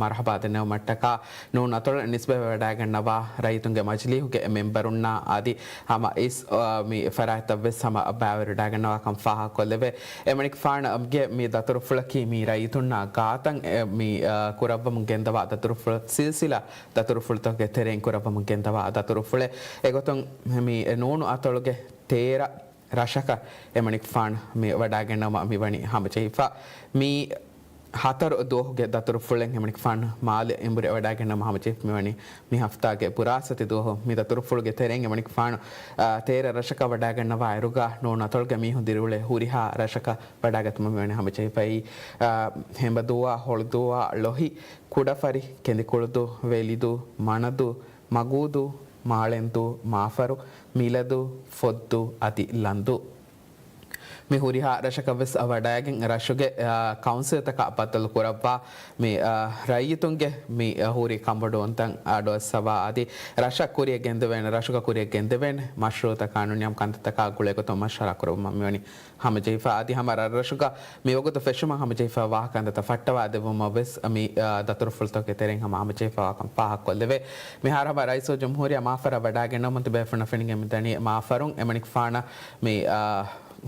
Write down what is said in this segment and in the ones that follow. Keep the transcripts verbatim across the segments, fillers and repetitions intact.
މަރުޙަބާ ދެންނެވުމަށްޓަކާ ނޫން އަތޮޅަށް ނިސްބަތްވެވަޑައިގަންނަވާ ރައްޔިތުންގެ މަޖިލީހުގެ މެމްބަރުންނާ އަދި ހަމަ އިސް، އާ، މި ފަރާތްތައްވެސް ހަމަ ބައިވެރިވެވަޑައިގަންނަވާކަން ފާހަގަކޮށްލެވޭ. އެމަނިކުފާނުގެ މި ދަތުރުފުޅަކީ މި ރައްޔިތުންނާ ގާތަށް، އެ، މި، އާ، ކުރައްވަމުން ގެންދަވާ ދަތުރުފުޅު ސިލްސިލާ ދަތުރުފުޅުތަކުގެ ތެރެއިން ކުރައްވަމުން ގެންދަވާ ދަތުރުފުޅެއް. އެގޮތުން މި ނޫނު އަތޮޅުގެ ތޭރަ ރަށަކަށް އެމަނިކުފާނު މި ވަޑައިގެންނަވުމަށް މިވަނީ ހަމަޖެހިފަ. މި ހަތަރު ދުވަހުގެ ދަތުރުފުޅެއް އެމަނިކުފާނު މާލެ އެނބުރި ވަޑައިގެންނަވުމަށް ހަމަޖެހިފަ މިވަނީ މި ހަފްތާގެ ބުރާސްފަތި ދުވަހު. މި ދަތުރުފުޅުގެ ތެރެއިން އެމަނިކުފާނު، އާ، ތޭރަ ރަށަކަށް ވަޑައިގަންނަވާ އިރުގަ ނޫނު އަތޮޅުގަ މީހުން ދިރިއުޅޭ ހުރިހާ ރަށަކަށް ވަޑައިގަތުމަށް މިވަނީ ހަމަޖެހިފައި. އާ، ހެނބަދޫއާ، ހޮޅުދޫއާ، ޅޮހި، ކުޑަފަރި، ކެނދިކުޅުދޫ، ވެލިދޫ، މަނަދޫ، މަގޫދޫ، މާޅެންދޫ، މާފަރު، މިލަދޫ، ފޮއްދޫ އަދި ލަންދޫ. މި ހުރިހާ ރަށަކަށްވެސް ވަޑައިގެން ރަށުގެ، އާ، ކައުންސިލްތަކާ ބައްދަލު ކުރައްވާ މި، އާ، ރައްޔިތުންގެ މި، އާ، ހުރި ކަނބޮޑުވުންތައް އަޑުއައްސަވާ އަދި ރަށަށް ކުރިއަށް ގެންދެވޭނެ، ރަށުގަ ކުރިއަށް ގެންދެވޭނެ މަޝްރޫއުތަކާ ނޫން ނިޔަމް ކަންތައްތަކާ ގުޅޭގޮތުން މަޝްވަރާ ކުރައްވުމަށް މިވަނީ ހަމަޖެހިފަ. އަދި ހަމަ ރަށްރަށުގަ މިވަގުތު ފެށުމަށް ހަމަޖެހިފަ ވާހަކަ ކަންތައްތައް ފައްޓަވާ ދެއްވުމަށް ވެސް މި، އާ، ދަތުރުފުޅުތަކުގެ ތެރެއިން ހަމަ ހަމަޖެހިފަ ވާކަން ފާހަގަކޮށްލެވޭ. މިހާރު ހަމަ ރައީސުލްޖުމްހޫރިއްޔާ މާފަރަށް ވަޑައިގެންނަވަމުން ތިބޭފުޅުންނަށް ފެނިގެން މިދަނީ މާފަރުން އެމަނިކުފާނަށް މި، އާ،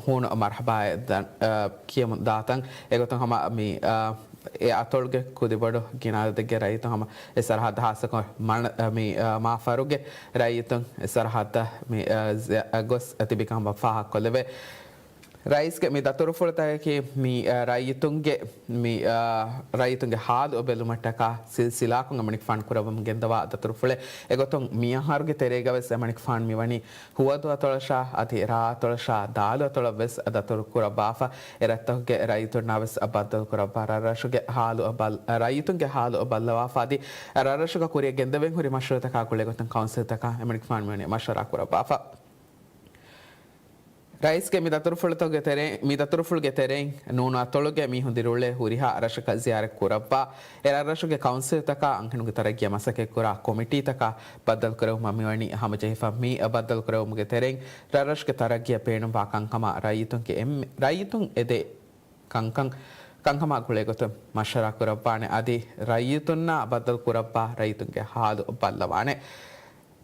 ހޫނު މަރުޙަބާއެއް ދަން-، އާ، ކިޔަމުން ދާތަން. އެގޮތުން ހަމަ މި، އާ، އެ އަތޮޅުގެ ކުދިބޮޑު ގިނަ އަދަދެއްގެ ރައްޔިތުން ހަމަ އެ ސަރަހައްދަށް ހާއްސަކޮށް މަނަ-، މި، އާ، މާފަރުގެ ރައްޔިތުން އެ ސަރަހައްދަށް މި، އާ، ޒި-، އާ، ގޮސް ތިބިކަން ފާހަގަކޮށްލެވޭ. ރައީސްގެ މި ދަތުރުފުޅުތަކަކީ މި، އާ، ރައްޔިތުންގެ މި، އާ، ރައްޔިތުންގެ ހާލު ބެލުމަށްޓަކާ ސިލްސިލާކޮށް އެމަނިކުފާނު ކުރައްވަމުން ގެންދަވާ ދަތުރުފުޅެއް. އެގޮތުން މިއަހަރުގެ ތެރޭގަ ވެސް އެމަނިކުފާނު މިވަނީ ހުވަދު އަތޮޅަށާ އަދި ރާ އަތޮޅަށާ ދާލު އަތޮޅަށް ވެސް ދަތުރު ކުރައްވާފަ، އެ ރަށްތަކުގެ ރައްޔިތުންނާ ވެސް ބައްދަލު ކުރައްވާ ރަށްރަށުގެ ހާލު ބަލް-، ރައްޔިތުންގެ ހާލު ބައްލަވާފަ އަދި ރަށްރަށުގަ ކުރިއަށް ގެންދެވެން ހުރި މަޝްރޫއުތަކާ ގުޅޭގޮތުން ކައުންސިލްތަކާ އެމަނިކުފާނު މިވަނީ މަޝްވަރާ ކުރައްވާފަ. ރައީސްގެ މި ދަތުރުފުޅުތަކުގެ ތެރެއިން، މި ދަތުރުފުޅުގެ ތެރެއިން ނޫނު އަތޮޅުގެ މީހުން ދިރިއުޅޭ ހުރިހާ ރަށަކަށް ޒިޔާރަތް ކުރައްވާ، އެ ރަށްރަށުގެ ކައުންސިލްތަކާ އަންހެނުންގެ ތަރައްގީއަށް މަސައްކަތްކުރާ ކޮމިޓީތަކާ ބައްދަލުކުރެވުމަށް މިވަނީ ހަމަޖެހިފަ. މި ބައްދަލުކުރެވުމުގެ ތެރެއިން ރަށްރަށުގެ ތަރައްގީއަށް ބޭނުންވާ ކަންކަމާ ރައްޔިތުންގެ އެންމެ، ރައްޔިތުން އެދޭ ކަންކަން، ކަންކަމާ ގުޅޭގޮތުން މަޝްވަރާ ކުރައްވާނެ އަދި ރައްޔިތުންނާ ބައްދަލު ކުރައްވާ ރައްޔިތުންގެ ހާލު ބައްލަވާނެ.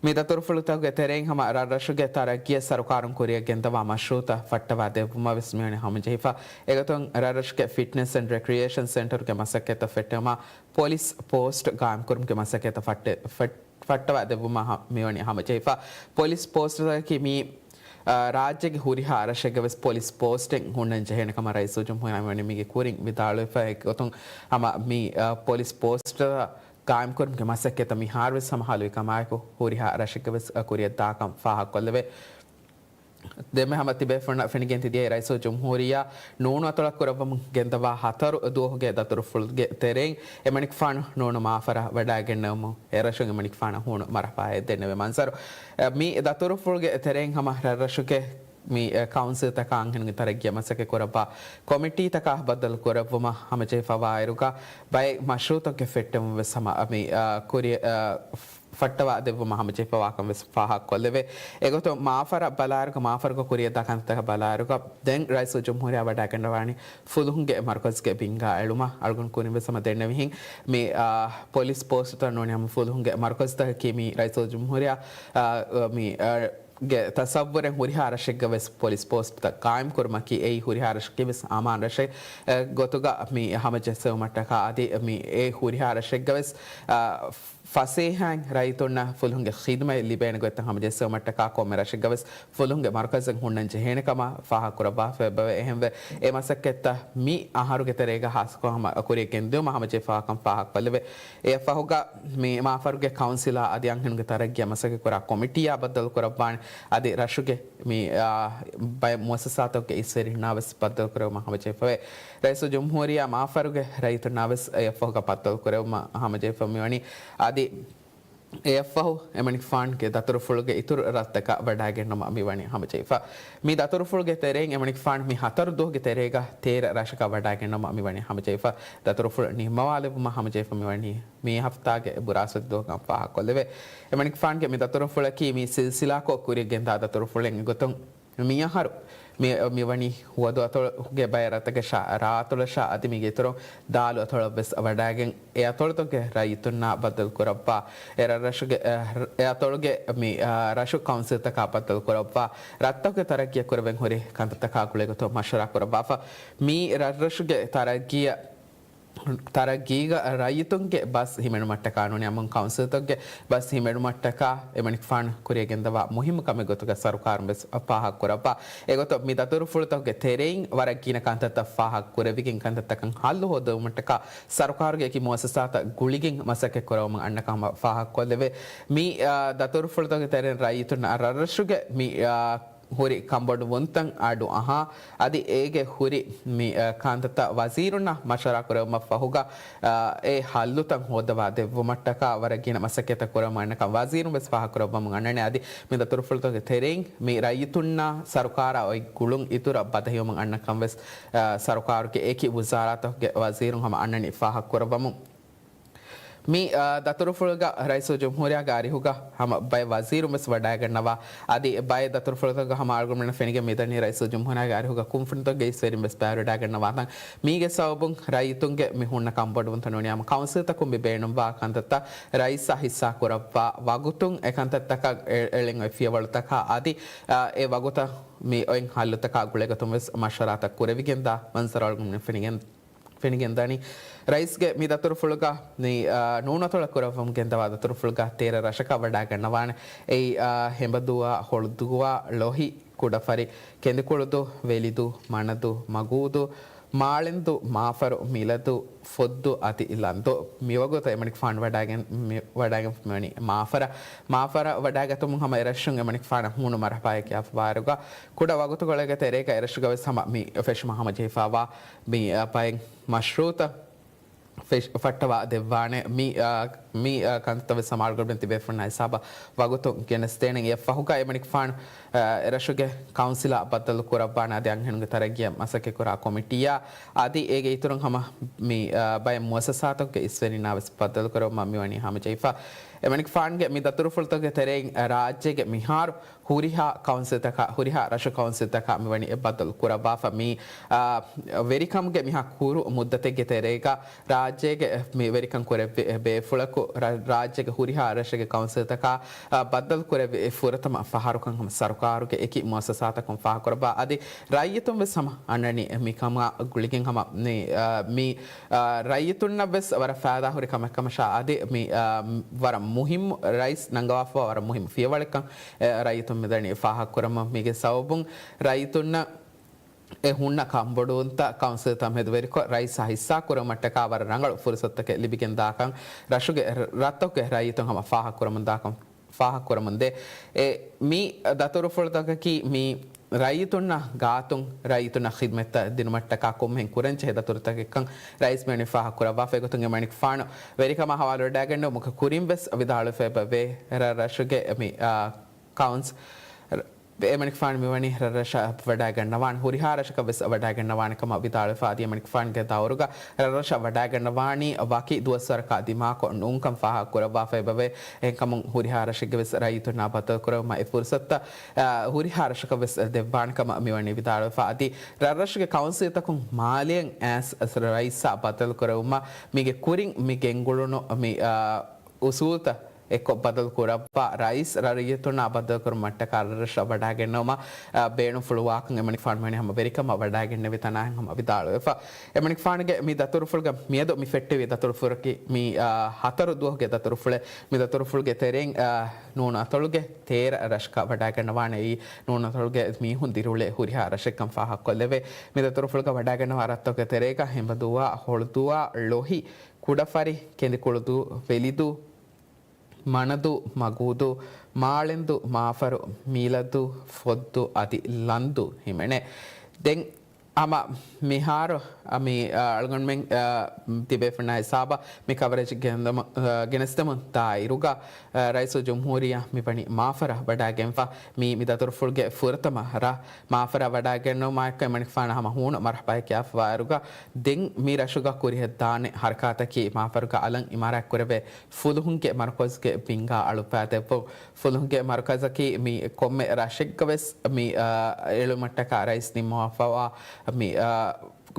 މި ދަތުރުފުޅުތަކުގެ ތެރެއިން ހަމަ ރަށްރަށުގެ ތަރައްގީއަށް ސަރުކާރުން ކުރިއަށް ގެންދަވާ މަޝްރޫއުތައް ފައްޓަވާ ދެއްވުމަށް ވެސް މިވަނީ ހަމަޖެހިފަ. އެގޮތުން ރަށްރަށުގެ ފިޓްނެސް އެންޑް ރެކްރިއޭޝަން ސެންޓަރުގެ މަސައްކަތްތައް ފެއްޓެވުމަށް ޕޮލިސް ޕޯސްޓް ގާއިމްކުރުމުގެ މަސައްކަތްތައް ފައްޓެ-، ފައް-، ފައްޓަވާ ދެއްވުމަށް ހަ-، މިވަނީ ހަމަޖެހިފަ. ޕޮލިސް ޕޯސްޓްތަކަކީ މި، އާ، ރާއްޖޭގެ ހުރިހާ ރަށެއްގަ ވެސް ޕޮލިސް ޕޯސްޓެއް ހުންނަން ޖެހޭނެ ކަމަށް ރައީސުލްޖުމްހޫރިއްޔާ މިވަނީ މީގެ ކުރިން ވިދާޅުވެފަ. އެގޮތުން ހަމަ މި، އާ، ޕޮލިސް ޕޯސްޓްތައް ގާއިމްކުރުމުގެ މަސައްކަތްތައް މިހާރުވެސް ހަމަހާލުވި ކަމާއެކު، ހުރިހާ ރަށެއްގަވެސް ކުރިއަށްދާކަން ފާހަގަކޮށްލެވޭ. ދެންމެ ހަމަ ތިބޭފުޅުންނަށް ފެނިގެން ތިދިޔައީ، ރައީސުލް ޖުމްހޫރިއްޔާ ނޫނު އަތޮޅަށް ކުރައްވަމުން ގެންދަވާ ހަތަރު ދުވަހުގެ ދަތުރުފުޅުގެ ތެރެއިން އެމަނިކުފާނު ނޫނު މާފަރަށް ވަޑައިގެންނެވުމުން އެރަށުން އެމަނިކުފާނަށް ހޫނު މަރުޙަބާއެއް ދެންނެވި މަންޒަރު. މި ދަތުރުފުޅުގެ ތެރެއިން ހަމަ ރަށްރަށުގެ މި، އެ، ކައުންސިލްތަކާ އަންހެނުންގެ ތަރައްގީއަށް މަސައްކަތް ކުރައްވާ ކޮމިޓީތަކާ ބައްދަލު ކުރެއްވުމަށް ހަމަޖެހިފަވާއިރުގަ، ބައެއް މަޝްރޫއުތަކުގެ ފެއްޓެވުން ވެސް ހަމަ މި، އާ، ކުރި-، އާ، ފައްޓަވާ ދެއްވުމަށް ހަމަޖެހިފަވާކަން ވެސް ފާހަގަކޮށްލެވޭ. އެގޮތުން މާފަރަށް ބަލާއިރުގަ، މާފަރުގަ ކުރިއަށްދާ ކަންތައްތަކަށް ބަލާއިރުގަ، ދެން ރައީސުލް ޖުމްހޫރިއްޔާ ވަޑައިގަންނަވާނީ ފުލުހުންގެ މަރުކަޒުގެ ބިންގާ އެޅުމަށް. އަޅުގަނޑު ކުރިން ވެސް ހަމަ ދެންނެވިހެން، މި، އާ، ޕޮލިސް ޕޯސްޓްތައް ނޫނީ ހަމަ ފުލުހުންގެ މަރުކަޒުތަކަކީ މި ރައީސުލް ޖުމްހޫރިއްޔާ، އާ، މި، އާ، ގެ ތަސައްވުރެއް ހުރިހާ ރަށެއްގަ ވެސް ޕޮލިސް ޕޯސްޓްތައް ގާއިމް ކުރުމަކީ އެއީ ހުރިހާ ރަށެއްގެ ވެސް އަމާން ރަށެއް، އެ، ގޮތުގަ މި ހަމަޖެއްސެވުމަށްޓަކާ އަދި މި އެ ހުރިހާ ރަށެއްގަ ވެސް، އަ، ފަސޭހައިން ރައްޔިތުންނަށް ފުލުހުންގެ ޚިދުމަތް ލިބޭނެ ގޮތްތައް ހަމަޖެއްސެވުމަށްޓަކާ ކޮންމެ ރަށެއްގަ ވެސް ފުލުހުންގެ މަރުކަޒެއް ހުންނަން ޖެހޭނެ ކަމަށް ފާހަގަކުރައްވާފަ އެބަވޭ. އެހެންވެ، އެ މަސައްކަތްތައް މި އަހަރުގެ ތެރޭގަ ހާއްސަކޮށް ހަމަ ކުރިއަށް ގެންދިއުމަށް ހަމަޖެހިފަވާކަން ފާހަގަކޮށްލެވޭ. އެއަށްފަހުގަ މި މާފަރުގެ ކައުންސިލާ އަދި އަންހެނުންގެ ތަރައްގީއަށް މަސައްކަތްކުރާ ކޮމިޓީއާ ބައްދަލުކުރައްވާނެ. އަދި ރަށުގެ މި، އާ، ބައެއް މުއައްސަސާތަކުގެ އިސްވެރިންނާ ވެސް ބައްދަލުކުރެވުމަށް ހަމަޖެހިފަވޭ. ރައީސުލް ޖުމްހޫރިއްޔާ މާފަރުގެ ރައްޔިތުންނާ ވެސް އެއަށްފަހުގަ ބައްދަލުކުރެވުމަށް ހަމަޖެހިފަ މިވަނީ. އަދި އެއަށްފަހު އެމަނިކުފާނުގެ ދަތުރުފުޅުގެ އިތުރު ރަށްތަކަށް ވަޑައިގެންނުމަށް މިވަނީ ހަމަޖެހިފަ. މި ދަތުރުފުޅުގެ ތެރެއިން އެމަނިކުފާނު މި ހަތަރު ދުވަހުގެ ތެރޭގަ ތޭރަ ރަށަކަށް ވަޑައިގެންނުމަށް މިވަނީ ހަމަޖެހިފަ. ދަތުރުފުޅު ނިންމަވާލެއްވުމަށް ހަމަޖެހިފަ މިވަނީ މި ހަފްތާގެ ބުރާސްފަތި ދުވަހުގަ ފާހަގަކޮށްލެވޭ. އެމަނިކުފާނުގެ މި ދަތުރުފުޅަކީ މި ސިލްސިލާކޮށް ކުރިއަށް ގެންދާ ދަތުރުފުޅެއް. އެގޮތުން މިއަހަރު މި، މިވަނީ ހުވަދު އަތޮޅުގެ ބައެއް ރަށްތަކަށާ ރާ އަތޮޅަށާ އަދި މީގެ އިތުރުން ދާލު އަތޮޅަށް ވެސް ވަޑައިގެން، އެ އަތޮޅުތަކުގެ ރައްޔިތުންނާ ބައްދަލު ކުރައްވާ، އެ ރަށްރަށުގެ، އެ، އެ އަތޮޅުގެ މި، އާ، ރަށު ކައުންސިލްތަކާ ބައްދަލު ކުރައްވާ، ރަށްތަކުގެ ތަރައްގީއަށް ކުރެވެން ހުރި ކަންތައްތަކާ ގުޅޭގޮތުން މަޝްވަރާ ކުރައްވާފަ. މި ރަށްރަށުގެ ތަރައްގީއަށް ތަރައްގީގަ ރައްޔިތުންގެ ބަސް ހިމެނުމަށްޓަކާ ނޫނީ އަމުން ކައުންސިލްތަކުގެ ބަސް ހިމެނުމަށްޓަކާ އެމަނިކުފާނު ކުރިޔަށް ގެންދަވާ މުހިއްމު ކަމެއް ގޮތުގަ ސަރުކާރުން ވެސް ފާހަގަކުރައްވާ. އެގޮތަށް މި ދަތުރުފުޅުތަކުގެ ތެރެއިން ވަރަށް ގިނަ ކަންތައްތައް ފާހަގަ ކުރެވިގެން ކަންތައްތަކަށް ހައްލު ހޯދުމަށްޓަކާ ސަރުކާރުގެ އެކި މުއައްސަސާތައް ގުޅިގެން މަސައްކަތް ކުރެވުމަށް އަންނަ ކަމަށް ފާހަގަކޮށްލެވޭ. މި، އާ، ދަތުރުފުޅުތަކުގެ ތެރެއިން ރައްޔިތުންނަށް ރަށްރަށުގެ މި، އާ، ހުރި ކަންބޮޑުވުންތައް އަޑު އަހާ، އަދި އޭގެ ހުރި މި، އަ، ކަންތައްތައް ވަޒީރުންނާ މަޝްވަރާ ކުރެވުމަށް ފަހުގަ، އަ، އެ ހައްލުތައް ހޯއްދަވާ ދެއްވުމަށްޓަކާ ވަރަށް ގިނަ މަސައްކަތްތައް ކުރަމުން އަންނަކަން ވަޒީރުން ވެސް ފާހަގަކުރައްވަމުން އަންނަނީ. އަދި މި ދަތުރުފުޅުތަކުގެ ތެރެއިން މި ރައްޔިތުންނާ ސަރުކާރާ އޮތް ގުޅުން އިތުރަށް ބަދަހިވަމުން އަންނަކަން ވެސް، އަ، ސަރުކާރުގެ އެކި ވުޒާރާތަކުގެ ވަޒީރުން ހަމަ އަންނަނީ ފާހަގަކުރައްވަމުން. މި، އާ، ދަތުރުފުޅުގަ ރައީސުލްޖުމްހޫރިއްޔާގެ އަރިހުގަ ހަމަ ބައެއް ވަޒީރުން ވެސް ވަޑައިގަންނަވާ، އަދި ބައެއް ދަތުރުފުޅުތަކުގަ ހަމަ އަޅުގަނޑުމެންނަށް ފެނިގެން މިދަނީ ރައީސުލްޖުމްހޫރިއްޔާގެ އަރިހުގަ ކުންފުނިތަކުގެ އިސްވެރިން ވެސް ބައިވެރިވެވަޑައިގަންނަވާތަން. މީގެ ސަބަބުން ރައްޔިތުންގެ މި ހުންނަ ކަންބޮޑުވުންތައް ނޫނީ ހަމަ ކައުންސިލްތަކުން މި ބޭނުންވާ ކަންތައްތައް ރައީސާ ހިއްސާ ކުރައްވާ ވަގުތުން އެ ކަންތައްތަކަށް އެ-، އެޅެން އޮތް ފިޔަވަޅުތަކާ އަދި، އާ، އެ ވަގުތަށް މި އޮތް ހައްލުތަކާ ގުޅޭގޮތުން ވެސް މަޝްވަރާތައް ކުރެވިގެންދާ މަންޒަރު އަޅުގަނޑުމެން ފެނިގެން ފެނިގެންދަނީ. ރައީސްގެ މި ދަތުރުފުޅުގަ މި، އާ، ނޫނަތޮޅަށް ކުރައްވަމުން ގެންދަވާ ދަތުރުފުޅުގަ ތޭރަ ރަށަކަށް ވަޑައިގަންނަވާނެ. އެއީ، އާ، ހެނބަދޫއާ، ހޮޅުދޫއާ، ލޮހި، ކުޑަފަރި، ކެނދިކުޅުދޫ، ވެލިދޫ، މަނަދޫ، މަގޫދޫ، މާޅެންދޫ، މާފަރު، މިލަދޫ، ފޮއްދޫ އަދި ލަންދޫ. މިވަގުތު އެމަނިކުފާނު ވަޑައިގެން، މި ވަޑައިގެން މިވަނީ މާފަރަށް. މާފަރަށް ވަޑައިގަތުމުން ހަމަ އެރަށުން އެމަނިކުފާނަށް ހޫނު މަރުޙަބާއެކި އަފުބާރުގަ ކުޑަ ވަގުތުކޮޅެއްގެ ތެރޭގަ އެރަށުގަ ވެސް ހަމަ މި ފެށުމަށް ހަމަޖެހިފައިވާ މި، އަ، ބައެއް މަޝްރޫޢުތައް ފެށް-، ފައްޓަވާ ދެއްވާނެ. މި، އަ، މި، އަ، ކަންތައް ވެސް ހަމަ އަޅުގަނޑުމެން ތިބޭފުޅުންނާ ހިސާބަށް ވަގުތުން ގެނެސްދޭނެ. އެއަށް ފަހުގަ އެމަނިކުފާނު، އަ، އެރަށުގެ ކައުންސިލާ ބައްދަލު ކުރައްވާނެ އަދި އަންހެނުންގެ ތަރައްގީއަށް މަސައްކަތްކުރާ ކޮމިޓީއާ އަދި އޭގެ އިތުރުން ހަމަ މި، އަ، ބައެއް މުއައްސަސާތަކުގެ އިސްވެރިންނާ ވެސް ބައްދަލު ކުރެވުމަށް މިވަނީ ހަމަޖެހިފަ. އެމަނިކުފާނުގެ މި ދަތުރުފުޅުތަކުގެ ތެރެއިން ރާއްޖޭގެ މިހާރު ހުރިހާ ކައުންސިލްތަކާ، ހުރިހާ ރަށު ކައުންސިލްތަކާ މިވަނީ އެ ބައްދަލު ކުރައްވާފަ. މި، އާ، ވެރިކަމުގެ މިހާ ކުރު މުއްދަތެއްގެ ތެރޭގަ ރާއްޖޭގެ މި ވެރިކަން ކުރެއްވި ބޭފުޅަކު ރަ-، ރާއްޖޭގެ ހުރިހާ ރަށެއްގެ ކައުންސިލްތަކާ، އާ، ބައްދަލު ކުރެއްވި ފުރަތަމަ ފަހަރުކަން ހަމަ ސަރުކާރުގެ އެކި މުއައްސަސާތަކުން ފާހަގަކުރައްވާ. އަދި ރައްޔިތުން ވެސް ހަމަ އަންނަނީ މިކަމާ ގުޅިގެން ހަމަ މި، އާ، މި، އާ، ރައްޔިތުންނަށް ވެސް ވަރަށް ފައިދާ ހުރި ކަމެއް ކަމަށާ އަދި މި، އާ، ވަރަށް މުހިއްމު ރައީސް ނަންގަވާފައިވާ ވަރަށް މުހިއްމު ފިޔަވަޅެއްކަން އެ، ރައްޔިތުން މިދަނީ ފާހަގަކުރަމުން. މީގެ ސަބަބުން ރައްޔިތުންނަށް އެ ހުންނަ ކަންބޮޑުވުންތައް ކައުންސިލްތައް މެދުވެރިކޮށް، ރައީސާ ހިއްސާ ކުރުމަށްޓަކާ ވަރަށް ރަނގަޅު ފުރުސަތުތަކެއް ލިބިގެންދާކަން ރަށުގެ ރަށްތަކުގެ ރައްޔިތުން ހަމަ ފާހަގަކުރަމުން ދާކަން، ފާހަގަކުރަމުންދޭ. އެ، މި ދަތުރުފުޅުތަކަކީ މި ރައްޔިތުންނަށް ގާތުން ރައްޔިތުންނަށް ޚިދްމަތްތައް ދިނުމަށްޓަކާ ކޮންމެހެން ކުރަންޖެހޭ ދަތުރުތަކެއްކަން ރައީސް މިވަނީ ފާހަގަކުރައްވާފަ. އެގޮތުން އެމަނިކުފާނު ވެރިކަމާ ހަވާލުވެވަޑައިގަންނަވަމުގެ ކުރިން ވެސް ވިދާޅުވެފައި ބެވޭ ރަށްރަށުގެ މި، އާ، ކައުންސް އެމަނިކުފާނު މިވަނީ ރަށްރަށަށް ވަޑައިގަންނަވާނެ، ހުރިހާ ރަށަކަށް ވެސް ވަޑައިގަންނަވާނެ ކަމަށް ވިދާޅުވެފަ. އަދި އެމަނިކުފާނުގެ ދައުރުގަ ރަށްރަށަށް ވަޑައިގަންނަވާނީ ވަކި ދުވަސްވަރަކާ ދިމާކޮށް ނޫންކަން ފާހަގަކުރައްވާފައި ބެވޭ. އެހެންކަމުން ހުރިހާ ރަށެއްގެ ވެސް ރައްޔިތުންނާ ބައްދަލުކުރެވުމަށް އެ ފުރުސަތުތައް، އާ، ހުރިހާ ރަށަކަށް ވެސް ދެއްވާނެ ކަމަށް މިވަނީ ވިދާޅުވެފަ. އަދި ރަށްރަށުގެ ކައުންސިލްތަކުން މާލެއަށް އައިސް ރައީސާ ބައްދަލުކުރެވުމަށް މީގެ ކުރިން މި ގެންގުޅުނު މި، އާ، އުސޫލްތައް އެއްކޮށް ބަދަލު ކުރައްވާ ރައީސް ރައްޔިތުންނާ ބައްދަލުކުރުމަށްޓަކާ ރަށްރަށަށް ވަޑައިގެންނެވުމަށް، އަ، ބޭނުންފުޅުވާކަން އެމަނިކުފާނު މިވަނީ ހަމަ ވެރިކަމަށް ވަޑައިގެންނެވި ތަނާހެން ހަމަ ވިދާޅުވެފަ. އެމަނިކުފާނުގެ މި ދަތުރުފުޅުގަ މިއަދު މި ފެއްޓެވި ދަތުރުފުޅަކީ މި، އަ، ހަތަރު ދުވަހުގެ ދަތުރުފުޅެއް. މި ދަތުރުފުޅުގެ ތެރެއިން، އަ، ނޫނު އަތޮޅުގެ ތޭރަ ރަށަކަށް ވަޑައިގަންނަވާނެ. އެއީ ނޫނު އަތޮޅުގެ މީހުން ދިރިއުޅޭ ހުރިހާ ރަށެއްކަން ފާހަގަކޮށްލެވޭ. މި ދަތުރުފުޅުގަ ވަޑައިގަންނަވާ ރަށްތަކުގެ ތެރޭގަ ހެނބަދޫއާ، ހޮޅުދޫއާ، ލޮހި، ކުޑަފަރި، ކެނދިކުޅުދޫ، ވެލިދޫ، މަނަދޫ، މަގޫދޫ، މާޅެންދޫ، މާފަރު، މީލަދޫ، ފޮއްދޫ އަދި ލަންދޫ ހިމެނޭ. ދެން ހަމަ މިހާރު މި، އަ، އަޅުގަނޑުމެން، އަ، ތިބޭފުންނާ ހިސާބަށް މި ކަވަރޭޖް ގެންދަމު-، އަ، ގެނެސްދެމުން ދާއިރުގަ، އަ، ރައީސުލްޖުމްހޫރިއްޔާ މިވަނީ މާފަރަށް ވަޑައިގެންފަ. މީ މި ދަތުރުފުޅުގެ ފުރަތަމަ ރ-، މާފަރަށް ވަޑައިގެންނުމާއެކު އެމަނިކުފާނަށް ހަމަ ހޫނު މަރުޙަބާ ކިޔާފަވާއިރުގަ، ދެން މި ރަށުގަ ކުރިއަށް ދާނެ ހަރަކާތަކީ މާފަރުގަ އަލަށް އިމާރާތްކުރެވޭ ފުލުހުންގެ މަރުކަޒުގެ ބިންގާ އަޅުއްވާދެއްވުން. ފުލުހުންގެ މަރުކަޒަކީ މި ކޮންމެ ރަށެއްގަވެސް މި، އާ، އެޅުމަށްޓަކާ ރައީސް ނިންމަވާފަވާ މި، އާ،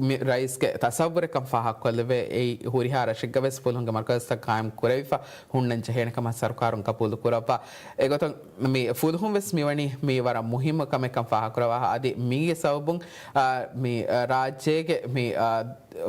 މި ރައީސްގެ ތަސައްވުރެއްކަން ފާހަގަކޮށްލެވޭ. އެއީ ހުރިހާ ރަށެއްގަވެސް ފުލުހުންގެ މަރުކަޒުތައް ޤާއިމް ކުރެވިފަ ހުންނަން ޖެހޭނެ ކަމަށް ސަރުކާރުން ގަބޫލު ކުރައްވާ. އެގޮތުން މި ފުލުހުން ވެސް މިވަނީ މި ވަރަށް މުހިއްމު ކަމެއްކަން ފާހަގަކުރައްވާ. އަދި މީގެ ސަބަބުން، އާ، މި، އާ، ރާއްޖޭގެ މި، އާ،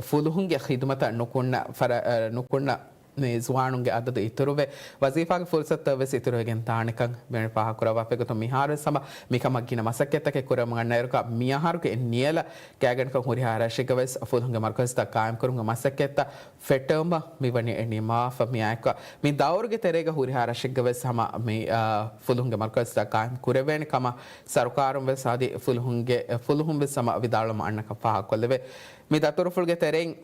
ފުލުހުންގެ ޚިދުމަތަށް ނުކުންނަ ފަރ-، އާ، ނުކުންނަ މި ޒުވާނުންގެ އަދަދު އިތުރުވެ، ވަޒީފާގެ ފުރުސަތުތައް ވެސް އިތުރުވެގެން ދާނެކަން މިވަނީ ފާހަގަކުރައްވާފަ. އެގޮތުން މިހާރު ވެސް ހަމަ މިކަމަށް ގިނަ މަސައްކަތްތަކެއް ކުރަމުން އަންނައިރުގަ މިއަހަރުގެ ނިޔަލަށް ގާތްގަނޑަކަށް ހުރިހާ ރަށެއްގަ ވެސް ފުލުހުންގެ މަރުކަޒުތައް ޤާއިމްކުރުމުގެ މަސައްކަތްތައް ފެއްޓެވުމަށް މިވަނީ ނިންމަވާފަ. މިއާއެކު މި ދައުރުގެ ތެރޭގަ ހުރިހާ ރަށެއްގަ ވެސް ހަމަ މި، އާ، ފުލުހުންގެ މަރުކަޒުތައް ޤާއިމް ކުރެވޭނެ ކަމަށް ސަރުކާރުން ވެސް އަދި ފުލުހުންގެ، ފުލުހުން ވެސް ހަމަ ވިދާޅުވަމުން އަންނަކަން ފާހަގަކޮށްލެވޭ. މި ދަތުރުފުޅުގެ ތެރެއިން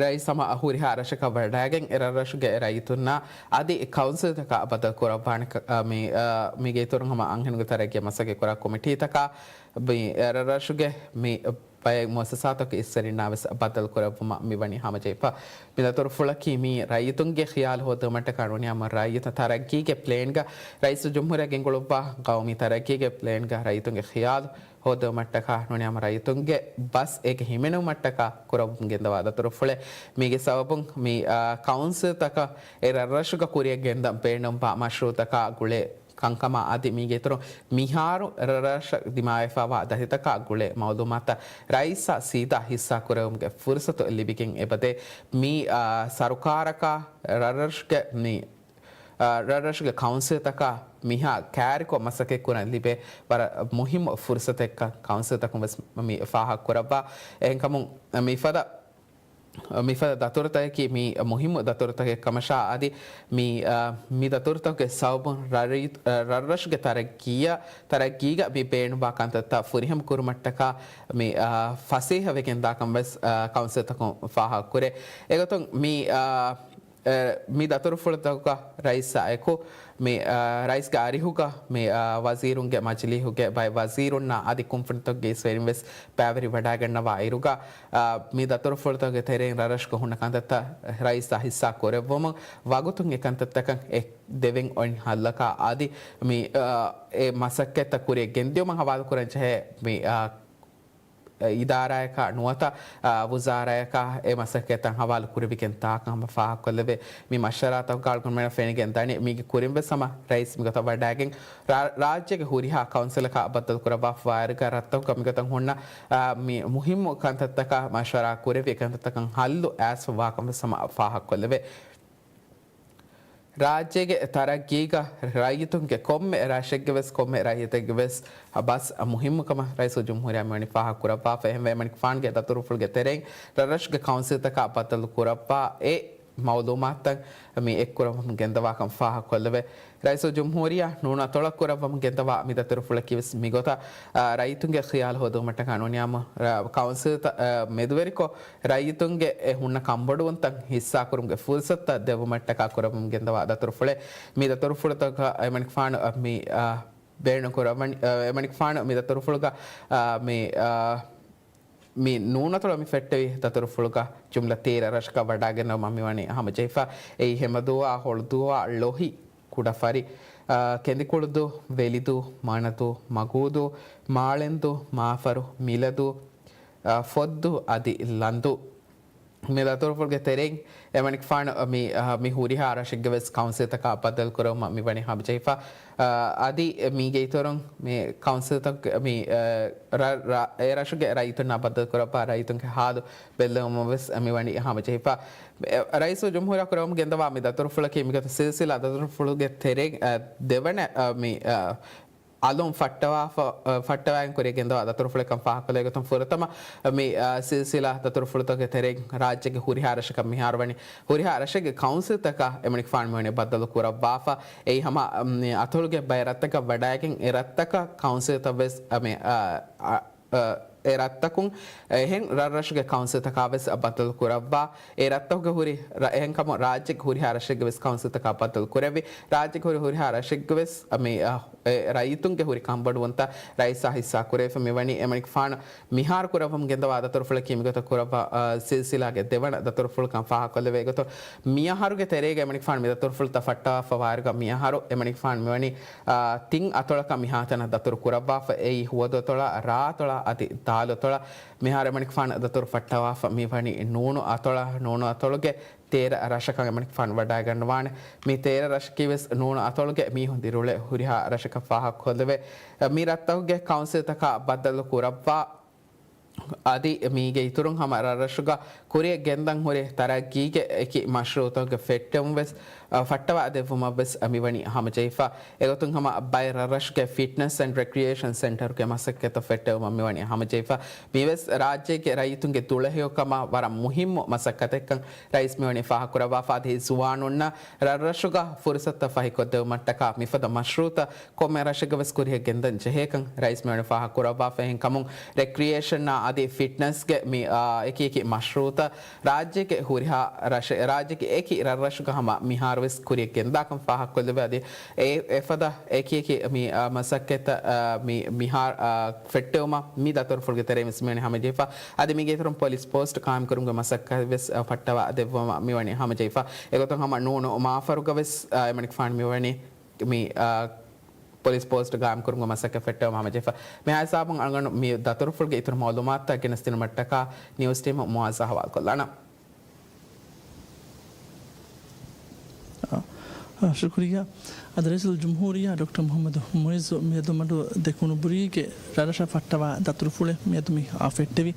ރައީސް ހަމަ ހުރިހާ ރަށަކަށް ވަޑައިގެން އެ ރަށްރަށުގެ ރައްޔިތުންނާ އަދި ކައުންސިލްތަކާ ބައްދަލު ކުރައްވާނެ ކަ-، މި، އާ، މީގެ އިތުރުން ހަމަ އަންހެނުންގެ ތަރައްގީ މަސައްކަތް ކުރާ ކޮމިޓީތަކާ މި ރަށްރަށުގެ މި ބައެއް މުއައްސަސާތަކުގެ އިސްވެރިންނާ ވެސް ބައްދަލު ކުރެއްވުމަށް މިވަނީ ހަމަޖެހިފަ. މި ދަތުރުފުޅަކީ މީ ރައްޔިތުންގެ ޚިޔާލު ހޯދުމަށްޓަކާ ނޫނިއްޔާމު ރައްޔިތުން ތަރައްގީގެ ޕްލޭންގަ ރައީސުލް ޖުމްހޫރިއްޔާ ގެންގުޅުއްވާ ގައުމީ ތަރައްގީގެ ޕްލޭންގަ ރައްޔިތުންގެ ޚިޔާލު ހޯދުމަށްޓަކާ ނޫނިއްޔާމު ރައްޔިތުންގެ ބަސް އޭގަ ހިމެނުމަށްޓަކާ ކުރައްވަމުން ގެންދަވާ ދަތުރުފުޅެއް. މީގެ ސަބަބުން މި، އާ، ކައުންސިލްތަކަށް އެ ރަށްރަށުގަ ކުރިއަށް ގެންދަން ބޭނުންވާ މަޝްރޫއުތަކާ ގުޅޭ ކަންކަމާ އަދި މީގެ އިތުރުން މިހާރު ރަށްރަށަށް ދިމާވެފަވާ ދަތިތަކާ ގުޅޭ މައުލޫމާތަށް ރައީސާ ސީދާ ހިއްސާ ކުރެވުމުގެ ފުރުސަތު ލިބިގެން އެބަދޭ. މީ، އާ، ސަރުކާރަކާ ރަށްރަށުގެ މި، އާ، ރަށްރަށުގެ ކައުންސިލްތަކާ މިހާ ކާރިކޮށް މަސައްކަތް ކުރަން ލިބޭ ވަރަށް މުހިއްމު ފުރުސަތެއްކަން ކައުންސިލްތަކުން ވެސް މި ފާހަގަ ކުރައްވާ. އެހެންކަމުން މިފަދަ މިފަދަ ދަތުރުތަކަކީ، މި މުހިއްމު ދަތުރުތަކެއް ކަމަށާ އަދި މި، އަ، މި ދަތުރުތަކުގެ ސަބަބުން ރަށް-، ރަށްރަށުގެ ތަރައްގީއަށް، ތަރައްގީގަ މި ބޭނުންވާ ކަންތައްތައް ފުރިހަމަ ކުރުމަށްޓަކާ މި، އަ، ފަސޭހަ ވެގެން ދާކަން ވެސް، އަ، ކައުންސިލްތަކުން ފާހަގަ ކުރޭ. އެގޮތުން މި، އަ، އެ، މި ދަތުރުފުޅުތަކުގަ ރައީސާ އެކު، މި، އަ، ރައީސްގެ އަރިހުގަ މި، އަ، ވަޒީރުންގެ މަޖިލީހުގެ ބައެއް ވަޒީރުންނާ އަދި ކުންފުނިތަކުގެ އިސްވެރިން ވެސް ބައިވެރިވަޑައިގަންނަވާ އިރުގަ، އަ، މި ދަތުރުފުޅުތަކުގެ ތެރެއިން ރަށްރަށުގަ ހުންނަ ކަންތައްތައް ރައީސާ ހިއްސާ ކުރެއްވުމުން ވަގުތުން އެ ކަންތައްތަކަށް އެ ދެވެން އޮތް ހައްލަކާ އަދި މި، އަ، އެ މަސައްކަތްތައް ކުރިއަށް ގެންދިއުމަށް ހަވާލުކުރަން ޖެހޭ މި، އަ، އިދާރާއަކާ ނުވަތަ، އާ، ވުޒާރާއަކާ އެ މަސައްކަތްތައް ހަވާލު ކުރެވިގެން ތާކަން ހަމަ ފާހަގަކޮށްލެވޭ. މި މަޝްވަރާތަކުގަ އަޅުގަނޑުމެންނަށް ފެނިގެން ދަނީ، މީގެ ކުރިން ވެސް ހަމަ ރައީސް މިގޮތަށް ވަޑައިގެން ރާ-، ރާއްޖޭގެ ހުރިހާ ކައުންސިލަކާ ބައްދަލު ކުރައްވާފަވާއިރުގަ ރަށްތަކުގަ މިގޮތަށް ހުންނަ، އާ، މި މުހިއްމު ކަންތައްތަކާ މަޝްވަރާ ކުރެވި އެކަންތައްތަކަށް ހައްލު އައިސްފަވާކަން ވެސް ހަމަ ފާހަގަކޮށްލެވޭ. ރާއްޖޭގެ ތަރައްގީގަ ރައްޔިތުންގެ ކޮންމެ ރަށެއްގެ ވެސް، ކޮންމެ ރައްޔިތެއްގެ ވެސް ބަސް މުހިއްމުކަމަށް ރައީސުލްޖުމްހޫރިއްޔާ މިވަނީ ފާހަގަ ކުރައްވާފަ. އެހެންވެ، އެމަނިކުފާނުގެ ދަތުރުފުޅުގެ ތެރެއިން ރަށްރަށުގެ ކައުންސިލްތަކާ ބައްދަލު ކުރައްވާ އެ މައުލޫމާތުތައް މި އެއްކުރައްވަމުން ގެންދަވާކަން ފާހަގަކޮށްލެވޭ. ރައީސުލްޖުމްހޫރިއްޔާ ނޫނު އަތޮޅަށް ކުރައްވަމުން ގެންދަވާ މި ދަތުރުފުޅަކީ ވެސް މިގޮތަށް، އާ، ރައްޔިތުންގެ ޚިޔާލު ހޯދުމަށްޓަކާ ނޫނިއްޔާމު، ރ-، ކައުންސިލްތައް، އާ، މެދުވެރިކޮށް، ރައްޔިތުންގެ އެ ހުންނަ ކަންބޮޑުވުންތައް ހިއްސާކުރުމުގެ ފުރުސަތުތައް ދެއްވުމަށްޓަކާ ކުރައްވަމުން ގެންދަވާ ދަތުރުފުޅެއް. މި ދަތުރުފުޅުތަކަށް އެމަނިކުފާނު، އަ، މި، އަ، ބޭނުންކުރައްވަން-، އަ، އެމަނިކުފާނު މި ދަތުރުފުޅުގަ، އަ، މި، އަ، މި ނޫނަތޮޅަށް މި ފެއްޓެވި ދަތުރުފުޅުގަ ޖުމްލަ ތޭރަ ރަށަކަށް ވަޑައިގެންނަވުމަށް މިވަނީ ހަމަޖެހިފަ. އެއީ ހެމަދޫވާ، ހޮޅުދޫވާ، ޅޮހި، ކުޑަފަރި، އަ، ކެނދިކުޅުދޫ، ވެލިދޫ، މަނަދޫ، މަގޫދޫ، މާޅެންދޫ، މާފަރު، މިލަދޫ، އަ، ފޮއްދޫ އަދި ލަންދޫ. މި ދަތުރުފުޅުގެ ތެރެއިން އެމަނިކުފާނު މި، އަ، މި ހުރިހާ ރަށެއްގެ ވެސް ކައުންސިލްތަކާ ބައްދަލު ކުރެވުމަށް މި ވަނީ ހަމަޖެހިފަ. އަ، އަދި މީގެ އިތުރުން މި ކައުންސިލްތަކު މި، އަ، ރަ-، ރަ-، އެ ރަށުގެ ރައްޔިތުންނާ ބައްދަލު ކުރައްވާ ރައްޔިތުންގެ ހާލު ބެއްލެވުމަށް ވެސް މި ވަނީ ހަމަޖެހިފަ. އެ، ރައީސުލްޖުމްހޫރިއްޔާ ކުރެވުމުން ގެންދަވާ މި ދަތުރުފުޅަކީ މިގޮތަށް ސިލްސިލާ ދަތުރުފުޅުގެ ތެރެއިން، އަ، ދެވަނަ، އަ، މި، އަ، އަލުން ފައްޓަވާފަ-، އަ، ފައްޓަވައިގެން ކުރިއަށް ގެންދަވާ ދަތުރުފުޅެއްކަން ފާހަގަކޮށްލައިގެން ފުރަތަމަ މި، އަ، ސިލްސިލާ ދަތުރުފުޅުތަކުގެ ތެރެއިން ރާއްޖޭގެ ހުރިހާ ރަށަކަށް މިހާރު ވަނީ، ހުރިހާ ރަށެއްގެ ކައުންސިލްތަކަށް އެމަނިކުފާނު މިވަނީ ބައްދަލު ކުރައްވާފަ. އެއީ ހަމަ، މް، އަތޮޅުގެ ބައެއް ރަށްތަކަށް ވަޑައިގެން އެ ރަށްތަކަށް ކައުންސިލްތައް ވެސް، އަ، މި، އަ، އަ، އަ، އެ ރަށްތަކުން އެހެން ރަށްރަށުގެ ކައުންސިލްތަކާ ވެސް ބައްދަލު ކުރައްވާ. އެ ރަށްތަކުގެ ހުރި ރަ-، އެހެންކަމުން ރާއްޖޭގެ ހުރިހާ ރަށެއްގެ ވެސް ކައުންސިލްތަކާ ބައްދަލު ކުރެއްވި. ރާއްޖޭގެ ހުރި ހުރިހާ ރަށެއްގެ ވެސް މި، އަ، އެ ރައްޔިތުންގެ ހުރި ކަންބޮޑުވުންތައް ރައީސާ ހިއްސާ ކުރެވިފަ މިވަނީ އެމަނިކުފާނު މިހާރު ކުރައްވަމުން ގެންދަވާ ދަތުރުފުޅަކީ މިގޮތަށް ކުރައްވާ، އަ، ސިލްސިލާގެ ދެވަނަ ދަތުރުފުޅުކަން ފާހަގަކޮށްލެވޭ. އެގޮތުން މިއަހަރުގެ ތެރޭގަ އެމަނިކުފާނު މި ދަތުރުފުޅުތައް ފައްޓަވާފަ ވާއިރުގަ މިއަހަރު އެމަނިކުފާނު މިވަނީ، އާ، ތިން އަތޮޅަކަށް މިހާތަނަށް ދަތުރު ކުރައްވާފަ. އެއީ ހުވަދު އަތޮޅާ، ރާ އަތޮޅާ އަދި ދާލު އަތޮޅާ. މިހާރު އެމަނިކުފާނު ދަތުރު ފައްޓަވާފަ މިވަނީ ނޫނު އަތޮޅާ، ނޫނު އަތޮޅުގެ ތޭރަ ރަށަކަށް އެމަނިކުފާނު ވަޑައިގަންނަވާނެ. މި ތޭރަ ރަށަކީ ވެސް ނޫނު އަތޮޅުގެ މީހުން ދިރިއުޅޭ ހުރިހާ ރަށަކަށް ފާހަގަކޮށްލެވޭ. މި ރަށްތަކުގެ ކައުންސިލްތަކާ ބައްދަލު ކުރައްވާ. އަދި މީގެ އިތުރުން ހަމަ ރަށްރަށުގަ ކުރިއަށް ގެންދަން ހުރި ތަރައްގީގެ އެކި މަޝްރޫއުތަކުގެ ފެއްޓެވުން ވެސް، އަ، ފައްޓަވާ ދެއްވުމަށް ވެސް މިވަނީ ހަމަޖެހިފަ. އެގޮތުން ހަމަ ބައެއް ރަށްރަށުގެ ފިޓްނަސް އެންޑް ރެކްރިއޭޝަން ސެންޓަރުގެ މަސައްކަތްތައް ފެއްޓެވުމަށް މިވަނީ ހަމަޖެހިފަ. މިވެސް ރާއްޖޭގެ ރައްޔިތުންގެ ދުޅަހެޔޮކަމާ ވަރަށް މުހިއްމު މަސައްކަތެއްކަން ރައީސް މިވަނީ ފާހަގަކުރައްވާފަ. އަދި ޒުވާނުންނަށް ރަށްރަށުގަ ފުރުސަތުތައް ފަހިކޮށްދެއްވުމަށްޓަކާ މިފަދަ މަޝްރޫއުތައް ކޮންމެ ރަށެއްގަ ވެސް ކުރިއަށް ގެންދަން ޖެހޭކަން ރައީސް މިވަނީ ފާހަގަކުރައްވާފަ. އެހެންކަމުން ރެކްރިއޭޝަންއާ އަދި ފިޓްނަސްގެ މި، އާ، އެކި އެކި މަޝްރޫއުތައް ރާއްޖޭގެ ހުރިހާ ރަށެ-، ރާއްޖޭގެ އެކި ރަށްރަށުގަ ހަމަ މިހާރު ވެސް ކުރިއަށް ގެންދާކަން ފާހަގަކޮށްލެވޭ. އަދި އެ އެފަދަ އެކި އެކި މި، އާ، މަސައްކަތްތައް، އާ، މި މިހާރު، އާ، ފެއްޓެވުމަށް މި ދަތުރުފުޅުގެ ތެރެއިން ވެސް މިވަނީ ހަމަޖެހިފަ. އަދި މީގެ އިތުރުން ޕޮލިސް ޕޯސްޓް ޤާއިމްކުރުމުގެ މަސައްކަތް ވެސް، އާ، ފައްޓަވާ ދެއްވުމަށް މިވަނީ ހަމަޖެހިފަ. އެގޮތުން ހަމަ ނޫނު މާފަރުގަ ވެސް، އާ، އެމަނިކުފާނު މިވަނީ މި، އާ، ޕޮލިސް ޕޯސްޓް ގާއިމްކުރުމުގެ މަސައްކަތް ފެއްޓެވުމަށް ހަމަޖެހިފަ. މިހާ ހިސާބުން އަޅުގަނޑު މި ދަތުރުފުޅުގެ އިތުރު މައުލޫމާތުތައް ގެނެސްދިނުމަށްޓަކާ ނިއުސް ޓީމު މުއާޒް އަހުވާލުކޮށްލާނަން. އާ، ޝުކުރިއްޔާ. އަދި ރައީސުލް ޖުމްހޫރިއްޔާ ޑޮކްޓަރ މުޙައްމަދު މުޢިއްޒު މިއަދު މަޑު ދެކުނުބުރީގެ ރަށްރަށަށް ފައްޓަވާ ދަތުރުފުޅެއް މިއަދު މި، އާ، ފެއްޓެވި.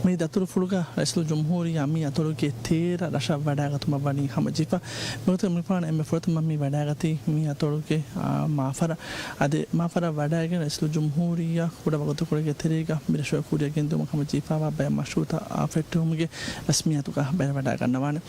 މި ދަތުރުފުޅުގަ ރައީސުލް ޖުމްހޫރިއްޔާ މި އަތޮޅުގެ ތޭރަ ރަށަށް ވަޑައިގަތުމަށް ވަނީ ހަމަޖެހިފަ. މިގޮތަށް އެމަނިކުފާނު އެންމެ ފުރަތަމަ މި ވަޑައިގަތީ މި އަތޮޅުގެ، އާ، މާފަރަށް. އަދި މާފަރަށް ވަޑައިގެން ރައީސުލް ޖުމްހޫރިއްޔާ ކުޑަ ވަގުތުކޮޅެއްގެ ތެރޭގަ މި ރަށުގެ ކުރިއަށް ގެންދިއުމަށް ހަމަޖެހިފައިވާ ބައެއް މަޝްރޫއުތައް، އާ، ފެއްޓެވުމުގެ ރަސްމިއްޔާތުގަ ބައިވެރިވަޑައިގަންނަވާނެ.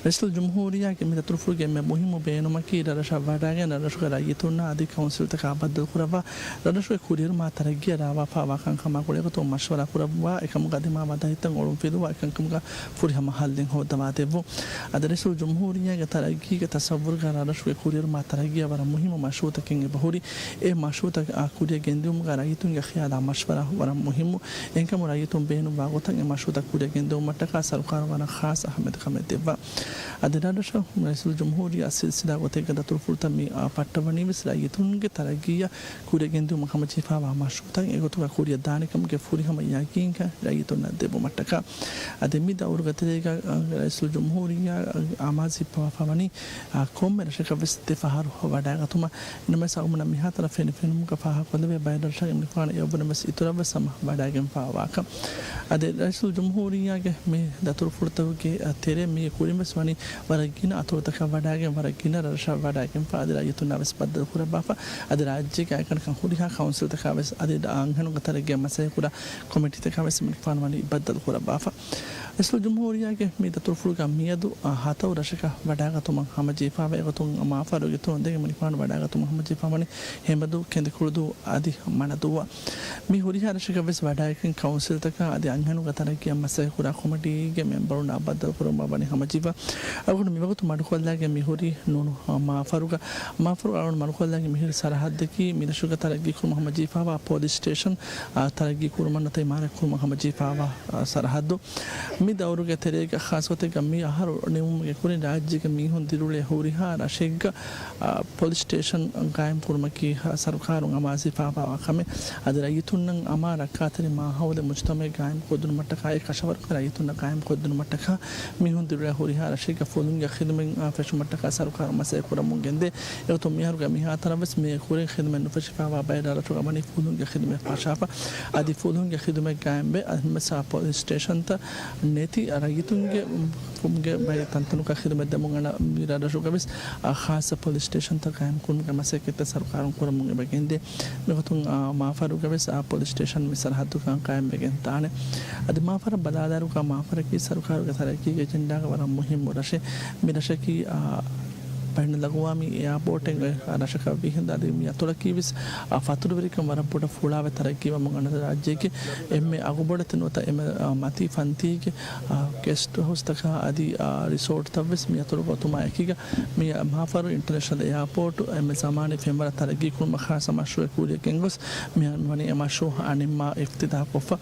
ރައީސުލް ޖުމްހޫރިއްޔާގެ މި ދަތުރުފުޅުގެ އެންމެ މުހިއްމު ބޭނުމަކީ ރަށްރަށަށް ވަޑައިގެން ރަށްރަށުގެ ރައްޔިތުންނާ އަދި ކައުންސިލްތަކާ ބައްދަލުކުރައްވާ ރަށްރަށުގެ ކުރިއެރުމާ ތަރައްގީއަށް ރާވާފައިވާ ކަންކަމާ ގުޅޭގޮތުން މަޝްވަރާ ކުރައްވާ، އެކަމުގަ ދިމާވާ ދަތިތައް އޮޅުންފިލުވާ، އެކަންކަމުގަ ފުރިހަމަ ހައްލެއް ހޯއްދަވާދެއްވުން. އަދި ރައީސުލް ޖުމްހޫރިއްޔާގެ ތަރައްގީގެ ތަޞައްވުރުގަ ރަށްރަށުގެ ކުރިއެރުމާ ތަރައްގީއަށް ވަރަށް މުހިއްމު މަޝްރޫއުތަކެއް އެބަހުރި. އެ މަޝްރޫއުތައް، އާ، ކުރިއަށް ގެންދިއުމުގަ ރައްޔިތުންގެ ޚިޔާލާ މަޝްވަރާ ވަރަށް މުހިއްމު. އެހެންކަމުން ރައްޔިތުން ބޭނުންވާ ގޮތަށް އެ މަޝްރޫއުތައް ކުރިއަށް ގެންދެވުމަށްޓަކާ ސަރުކާރުން ވަރަށް ޚާއްޞަ އަހައްމިއްޔަތުކަމެއް ދެއްވާ. އަދި ރަށްރަށަށް ރައީސުލް ޖުމްހޫރިއްޔާ ސިލްސިލާ ގޮތެއްގަ ދަތުރުފުޅުތައް މި، އާ، ފައްޓަވަނީ ވެސް ރައްޔިތުންގެ ތަރައްގީއަށް ކުރިއަށް ގެންދިއުމަށް ހަމަޖެހިފައިވާ މަޝްރޫއުތައް އެގޮތުގަ ކުރިއަށް ދާނެކަމުގެ ފުރިހަމަ ޔަގީންކަން ރައްޔިތުންނަށް ދެއްވުމަށްޓަކާ. އަދި މި ދައުރުގެ ތެރޭގަ، އާ، ރައީސުލް ޖުމްހޫރިއްޔާ، އާ، އަމާޒު ހިއްޕަވާފަ ވަނީ، އާ، ކޮންމެ ރަށަކަށް ވެސް ދެ ފަހަރު ވަޑައިގަތުމަށް. އެންމެސް އަޅުގަނޑަށް މިހާތަނަށް ފެނިފެނުމުގަ ފާހަގަކޮށްލެވޭ ބައެއް ރަށަށް އެމަނިކުފާނު އެއަށްވުރެން ވެސް އިތުރަށް ވެސް ހަމަ ވަޑައިގެންފައިވާކަން. އަދި ރައީސުލް ޖުމްހޫރިއްޔާގެ މި ދަތުރުފުޅުތަކުގެ، އަ، ތެރޭ މީގެ ކުރިން ވެސް ވަނީ ވަރަށް ގިނަ އަތޮޅުތަކަށް ވަޑައިގެން، ވަރަށް ގިނަ ރަށަށް ވަޑައިގެންފަ އަދި ރައްޔިތުންނާ ވެސް ބައްދަލު ކުރައްވާފަ. އަދި ރާއްޖޭގެ އާއްކަންކަން ހުރިހާ ކައުންސިލްތަކާ ވެސް އަދި އަންހެނުންގެ ތަރައްގީއަށް މަސައްކަތްކުރާ ކޮމިޓީތަކާ ވެސް އެމަނިކުފާނު ވަނީ ބައްދަލު ކުރައްވާފަ. ރައީސުލް ޖުމްހޫރިއްޔާގެ މި ދަތުރުފުޅުގަ މިއަދު، އާ، ހަތަރު ރަށަކަށް ވަޑައިގަތުމަށް ހަމަޖެހިފައިވޭ. އެގޮތުން މާފަރުގެ ތުން ދެން އެމަނިކުފާނު ވަޑައިގަތުމަށް ހަމަޖެހިފަ ވަނީ ހެނބަދޫ، ކެނދިކުޅުދޫ އަދި މަނަދޫއަށް. މި ހުރިހާ ރަށަކަށް ވެސް ވަޑައިގެން ކައުންސިލްތަކާ އަދި އަންހެނުންގެ ތަރައްގީއަށް މަސައްކަތްކުރާ ކޮމިޓީގެ މެމްބަރުންނާ ބައްދަލުކުރުމަށް ވަނީ ހަމަޖެހިފަ. އަޅުގަނޑު މިވަގުތު މަޑުކޮށްލައިގެން މިހުރީ ނޫނު މާފަރުގަ. މާފަރު އަޅުގަނޑު މަޑުކޮށްލައިގެން މިހުރި ސަރަހައްދަކީ މި ރަށުގަ ތަރައްގީކުރުމަށް ހަމަޖެހިފައިވާ ޕޮލިސް ސްޓޭޝަން، އާ، ތަރައްގީކުރުމަށް ނުވަތަ އިމާރާތްކުރުމަށް ހަމަޖެހިފައިވާ، އާ، ސަރަހައްދު. މި ދައުރުގެ ތެރޭގަ ޚާއްޞަގޮތެއްގަ މި އަހަރު ނިމުމުގެ ކުރިން ރާއްޖޭގެ މީހުން ދިރިއުޅޭ ހުރިހާ ރަށެއްގަ، އާ، ޕޮލިސް ސްޓޭޝަން ގާއިމްކުރުމަކީ ސަރުކާރުން އަމާޒު ހިފާފައިވާ ކަމެއް. އަދި ރައްޔިތުންނަށް އަމާން ރައްކާތެރި މާހައުލެއް މުޖުތަމަޢެއް ގާއިމްކޮށްދިނުމަށްޓަކާއި ކަށަވަރުގެ ރައްޔިތުންނަށް ގާއިމްކޮށްދިނުމަށްޓަކާ މީހުން ދިރިއުޅޭ ހުރިހާ ރަށެއްގަ ފުލުންގެ ޚިދުމަތް، އާ، ފެށުމަށްޓަކާ ސަރުކާރުން މަސައްކަތް ކުރަމުން ގެންދޭ. އެގޮތުން މިހާރުގެ މިހާތަނަށް ވެސް މީގެ ކުރިން ޚިދުމަތް ނުފެށިފައިވާ ބައެއް ރަށްރަށުގަ ވަނީ ފުލުންގެ ޚިދުމަތް ފަށާފަ. އަދި ފުލުންގެ ޚިދުމަތް ގާއިމްވެ، އަދި ހަމަސާ ޕޮލިސް ސްޓޭޝަންތައް ނެތި ރައްޔިތުންގެ ފުމުގެ ބައެއް ތަންތަނުގަ ޚިދުމަތް ދެމުން އަންނަ މި ރަށްރަށުގަ ވެސް، އާ، ޚާއްޞަ ޕޮލިސް ސްޓޭޝަންތައް ގާއިމްކުރުމުގެ މަސައްކަތްތައް ސަރުކާރުން ކުރަމުން އެބަ ގެންދޭ. މިގޮތުން، އާ، މާފަރުގަ ވެސް، އާ، ޕޮލިސް ސްޓޭޝަން މި ސަރަހައްދުކަން ޤާއިމްވެގެން ދާނެ. އަދި މާފަރަށް ބަލާލާއިރުގަ މާފަރަކީ ސަރުކާރުގެ ތަރައްގީގެ އެޖެންޑާގަ ވަރަށް މުހިއްމު ރަށެއް. މި ރަށަކީ، އާ، ބައިނަލްއަގުވާމީ އެއާޕޯޓެއް އޮތް ރަށަކަށް ވީ ހިނދު އަދި މި އަތޮޅަކީ ވެސް އާ، ފަތުރުވެރިކަން ވަރަށް ބޮޑަށް ފުޅާވެ ތަރައްގީވަމުން އަންނަ ރާއްޖެއެކޭ. އެންމެ އަގުބޮޑެތި ނުވަތަ އެންމެ، އާ، މަތީ ފަންތީގެ، އާ، ގެސްޓް ހައުސްތަކާ އަދި، އާ، ރިސޯޓްތައް ވެސް މި އަތޮޅުގަ އޮތުމާ އެކީގަ، މި މާފަރު އިންޓަރނޭޝަނަލް އެއާޕޯޓު އެންމެ ޒަމާނީ ފެންވަރަށް ތަރައްގީ ކުރުމަށް ޚާއްޞަ މަޝްރޫއެއް ކުރިއަށް ގެންގޮސް، މި ވަނީ އެ މަޝްރޫއަށް ނިންމާ އިފްތިތާޙުކޮށްފަ.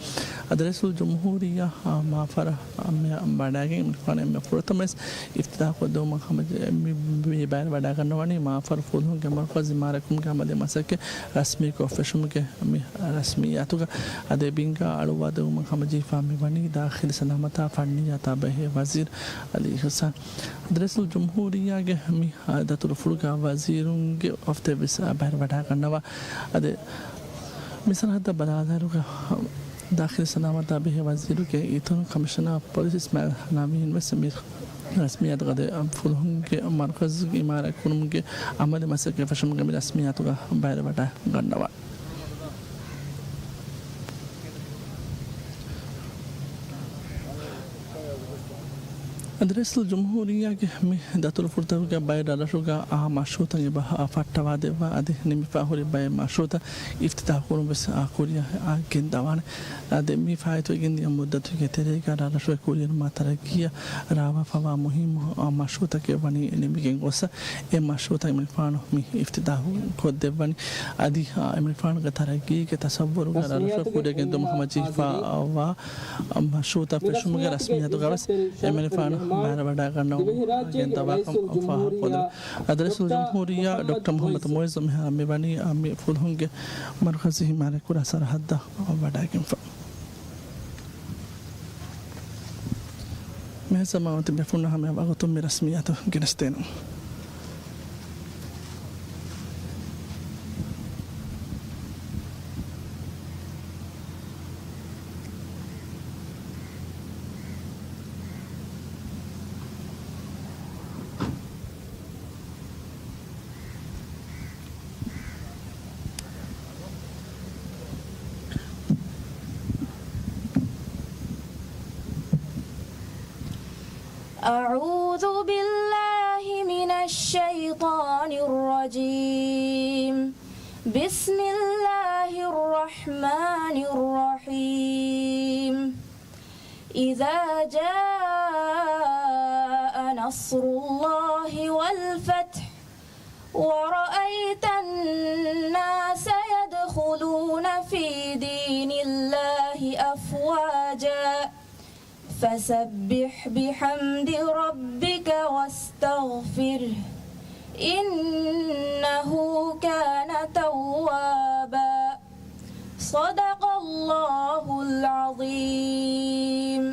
އަދި ރައީސުލް ޖުމްހޫރިއްޔާ، އާ، މާފަރަށް މި ވަޑައިގެން އެމަނިކުފާނު އެންމެ ފުރަތަމަވެސް އިފްތިތާޙުކޮށްދެވުމަށް ހަމަޖެ-، މި، މި ބައިން ވަޑައިގަންނަވަނީ މާފަރު ފުލުހުންގެ މަރުކަޒު އިމާރާތްކުރުމުގެ އަމަލީ މަސައްކަތް ރަސްމީކޮށް ފެށުމުގެ މި ރަސްމިއްޔާތުގަ. އަދި އެ ބިންގާ އަޅުއްވާދެވުމަށް ހަމަޖެހިފާ މިވަނީ ދާޚިލީ ސަލާމަތާ ފަންނިއްޔާތާ ބެހޭ ވަޒީރު އަލީ އިޙްސާން. އަދި ރައީސުލް ޖުމްހޫރިއްޔާގެ މި ދަތުރުފުޅުގަ ވަޒީރުންގެ އޮފްތެއް ވެސް ބައިން ވަޑައިގަންނަވާ. އަދި މި ސަރަހައްދަށް ބަލާލާއިރުގަ ދާޚިލީ ސަލާމަތާ ބެހޭ ވަޒީރުގެ އިތުރުން ކަމިޝަނާ އޮފް ޕޮލިސް އިސްމާއިލް ނަވީން ވެސް މި ރަސްމިއްޔާތުގަ އަދި ފުލުހުންގެ މަރުކަޒު އިމާރާތް ކުރުމުގެ އަމަލީ މަސައްކަތް ފެށުމުގެ މި ރަސްމިއްޔާތުގަ ބައިން ވަޑައިގަންނަވާ. އަދި ރައީސުލް ޖުމްހޫރިއްޔާގެ މި ދަތުރުފުޅުތަކުގެ ބައެއް ރަށްރަށުގަ އާ މަޝްރޫއުތައް އެބަ ފައްޓަވާދެއްވާ އަދި ނިމިފާ ހުރި ބައެއް މަޝްރޫއުތައް އިފްތިތާޙު ކުރުން ވެސް އާ ކުރިއަށް އާ ގެންދަވާނެ. އަދި މި ފާއިތުވެގެންދިޔަ މުއްދަތުގެ ތެރޭގަ ރަށްރަށުގެ ކުރިއެރުމާ ތަރައްގީއަށް ރާވާފައިވާ މުހިއްމު މަޝްރޫއުތަކެއް ވަނީ ނިމިގެން ގޮސް، އެ މަޝްރޫއުތައް އެމަނިކުފާނު މި އިފްތިތާޙު ކޮށްދެއްވަނީ. އަދި، އާ، އެމަނިކުފާނުގެ ތަރައްގީގެ ތަޞައްވުރުގަ ރަށްރަށުގަ ކުރިއަށް ގެންދިއުމަށް ހަމަޖެހިފައިވާ މަޝްރޫއުތައް ފެށުމުގެ ރަސްމިއްޔާތުގަވެސް އެމަނިކުފާނު ބައިން ވަޑައިގަންނަވަމުން ގެންދަވާކަން ފާހަގަކޮށްލެވި. އަދި ރައީސުލް ޖުމްހޫރިއްޔާ ޑޮކްޓަރ މުޙައްމަދު މުޢިއްޒު މިހާރު މިވަނީ މި ފުލުހުންގެ މަރުކަޒު އިމާރާތްކުރާ ސަރަހައްދަށް ވަޑައިގެންފަ. މިހާ ސަމާވަތި ބޭފުޅުންނަށް ހަމަ ވަގުތުން މި ރަސްމިއްޔާތު ގެނެސްދޭނަން. أعوذ بالله من الشيطان الرجيم. بسم الله الرحمن الرحيم. إذا جاء نصر الله والفتح ورأيت الناس يدخلون في دين الله أفواجا فسبح بحمد ربك واستغفره إنه كان توابا. صدق الله العظيم.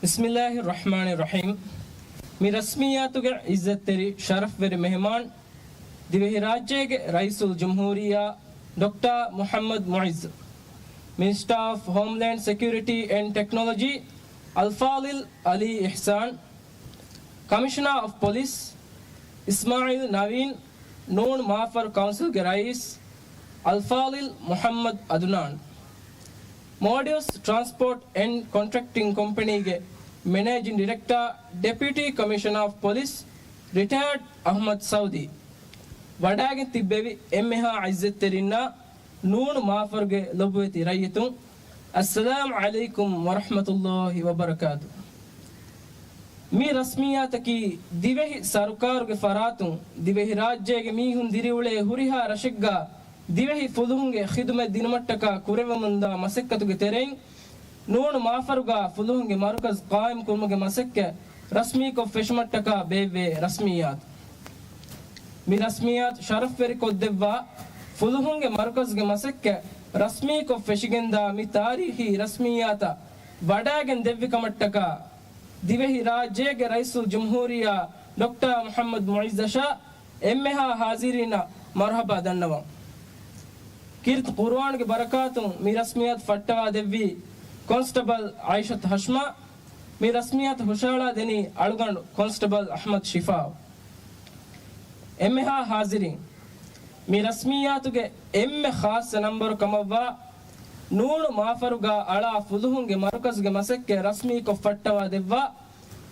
بسم الله الرحمن الرحيم. މި ރަސްމިއްޔާތުގެ ޢިއްޒަތްތެރި ޝަރަފްވެރި މެހެމާން، ދިވެހިރާއްޖޭގެ ރައީސުލްޖުމްހޫރިއްޔާ ޑޮކްޓަރ މުޙައްމަދު މުޢިއްޒު، މިނިސްޓާ އޮފް ހޯމްލޭންޑް ސެކިއުރިޓީ އެންޑް ޓެކްނޮލޮޖީ އަލްފާޟިލް އަލީ އިޙްސާން، ކަމިޝަނާ އޮފް ޕޮލިސް އިސްމާޢީލް ނަވީން، ނޫން މާފަރު ކައުންސިލްގެ ރައީސް އަލްފާޟިލް މުޙައްމަދު އަދުނާން، މޯލްޑިވްސް ޓްރާންސްޕޯޓް އެންޑް ކޮންޓްރެކްޓިން ކޮމްޕެނީގެ މެނޭޖިން ޑިރެކްޓާ ޑެޕިއުޓީ ކަމިޝަނާ އޮފް ޕޮލިސް ރިޓަޔާޑް އަޙްމަދު ސައުދީ، ވަޑައިގެން ތިއްބެވި އެންމެހާ ޢިއްޒަތްތެރިންނާ ނޫން މާފަރުގެ ލޮބުވެތި ރައްޔިތުން، އައްސަލާމް ޢަލައިކުމް ވަރަޙްމަތުﷲި ވަބަރަކާތު. މި ރަސްމިއްޔާތަކީ ދިވެހި ސަރުކާރުގެ ފަރާތުން ދިވެހިރާއްޖޭގެ މީހުން ދިރިއުޅޭ ހުރިހާ ރަށެއްގަ ދިވެހި ފުލުހުންގެ ޚިދުމަތް ދިނުމަށްޓަކާ ކުރެވެމުންދާ މަސައްކަތުގެ ތެރެއިން، ނޫނު މާފަރުގަ ފުލުހުންގެ މަރުކަޒު ޤާއިމްކުރުމުގެ މަސައްކަތް ރަސްމީކޮށް ފެށުމަށްޓަކާ ބޭއްވޭ ރަސްމިއްޔާތު. މި ރަސްމިއްޔާތު ޝަރަފްވެރިކޮށްދެއްވާ ފުލުހުންގެ މަރުކަޒުގެ މަސައްކަތް ރަސްމީކޮށް ފެށިގެންދާ މި ތާރީޚީ ރަސްމިއްޔާތަށް ވަޑައިގެން ދެއްވިކަމަށްޓަކާ، ދިވެހިރާއްޖޭގެ ރައީސުލްޖުމްހޫރިއްޔާ ޑޮކްޓަރ މުޙައްމަދު މުޢިއްޒަށާ އެންމެހާ ހާޒިރީންނަށް މަރުޙަބާ ދަންނަވަން. ކީރިތި ޤުރުއާނުގެ ބަރަކާތުން މި ރަސްމިއްޔާތު ފައްޓަވާ ދެއްވީ ކޮންސްޓަބަލް އައިޝަތު ހަޝްމާ. މި ރަސްމިއްޔާތު ހުށަހަޅާ ދެނީ އަޅުގަނޑު ކޮންސްޓަބަލް އަޙްމަދު ޝިފާއު. އެންމެހާ ހާޒިރީން، މި ރަސްމިއްޔާތުގެ އެންމެ ޚާއްޞަ ނަންބަރު ކަމަށްވާ ނޫނު މާފަރުގަ އަޅާ ފުލުހުންގެ މަރުކަޒުގެ މަސައްކަތް ރަސްމީކޮށް ފައްޓަވާ ދެއްވާ،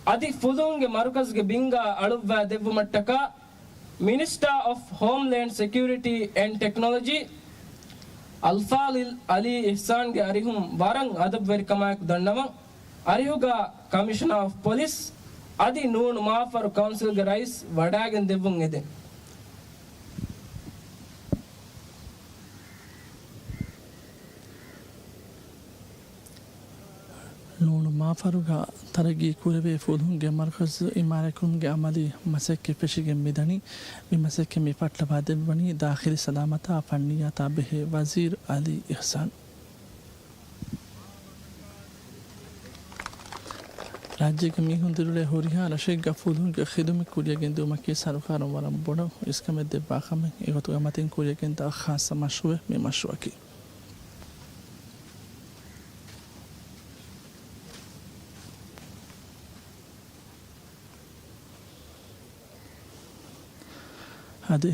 އަދި ފުލުހުންގެ މަރުކަޒުގެ ބިންގާ އަޅުއްވާ ދެއްވުމަށްޓަކާ، މިނިސްޓާ އޮފް ހޯމްލޭންޑް ސެކިއުރިޓީ އެންޑް ޓެކްނޮލޮޖީ އަލްފާޟިލް އަލީ އިޙްސާންގެ އަރިހުން ވަރަށް އަދަބުވެރިކަމާއެކު ދަންނަވަން. އަރިހުގަ ކަމިޝަނާ އޮފް ޕޮލިސް އަދި ނޫނު މާފަރު ކައުންސިލްގެ ރައީސް ވަޑާގެން ދެއްވުން އެދެން. ނޫނު މާފަރުގަ ތަރައްގީ ކުރެވޭ ފުލުހުންގެ މަރުކަޒު އިމާރާތްކުރުމުގެ އަމަލީ މަސައްކަތް ފެށިގެން މިދަނީ. މި މަސައްކަތް މި ފައްޓަވާ ދެއްވަނީ ދާޚިލީ ސަލާމަތާ ފަންނިއްޔާތާ ބެހޭ ވަޒީރު އަލީ އިޙްސާން. ރާއްޖޭގެ މީހުން ދިރިއުޅޭ ހުރިހާ ރަށެއްގަ ފުލުހުންގެ ޚިދުމަތް ކުރިއަށް ގެންދިއުމަކީ ސަރުކާރުން ވަރަށް ބޮޑަށް އިސްކަމެއް ދެއްވާ ކަމެއް. އެގޮތުގަ މަތިން ކުރިއަށް ގެންދާ ޚާއްޞަ މަޝްރޫއެއް މި މަޝްރޫއަކީ. އަދި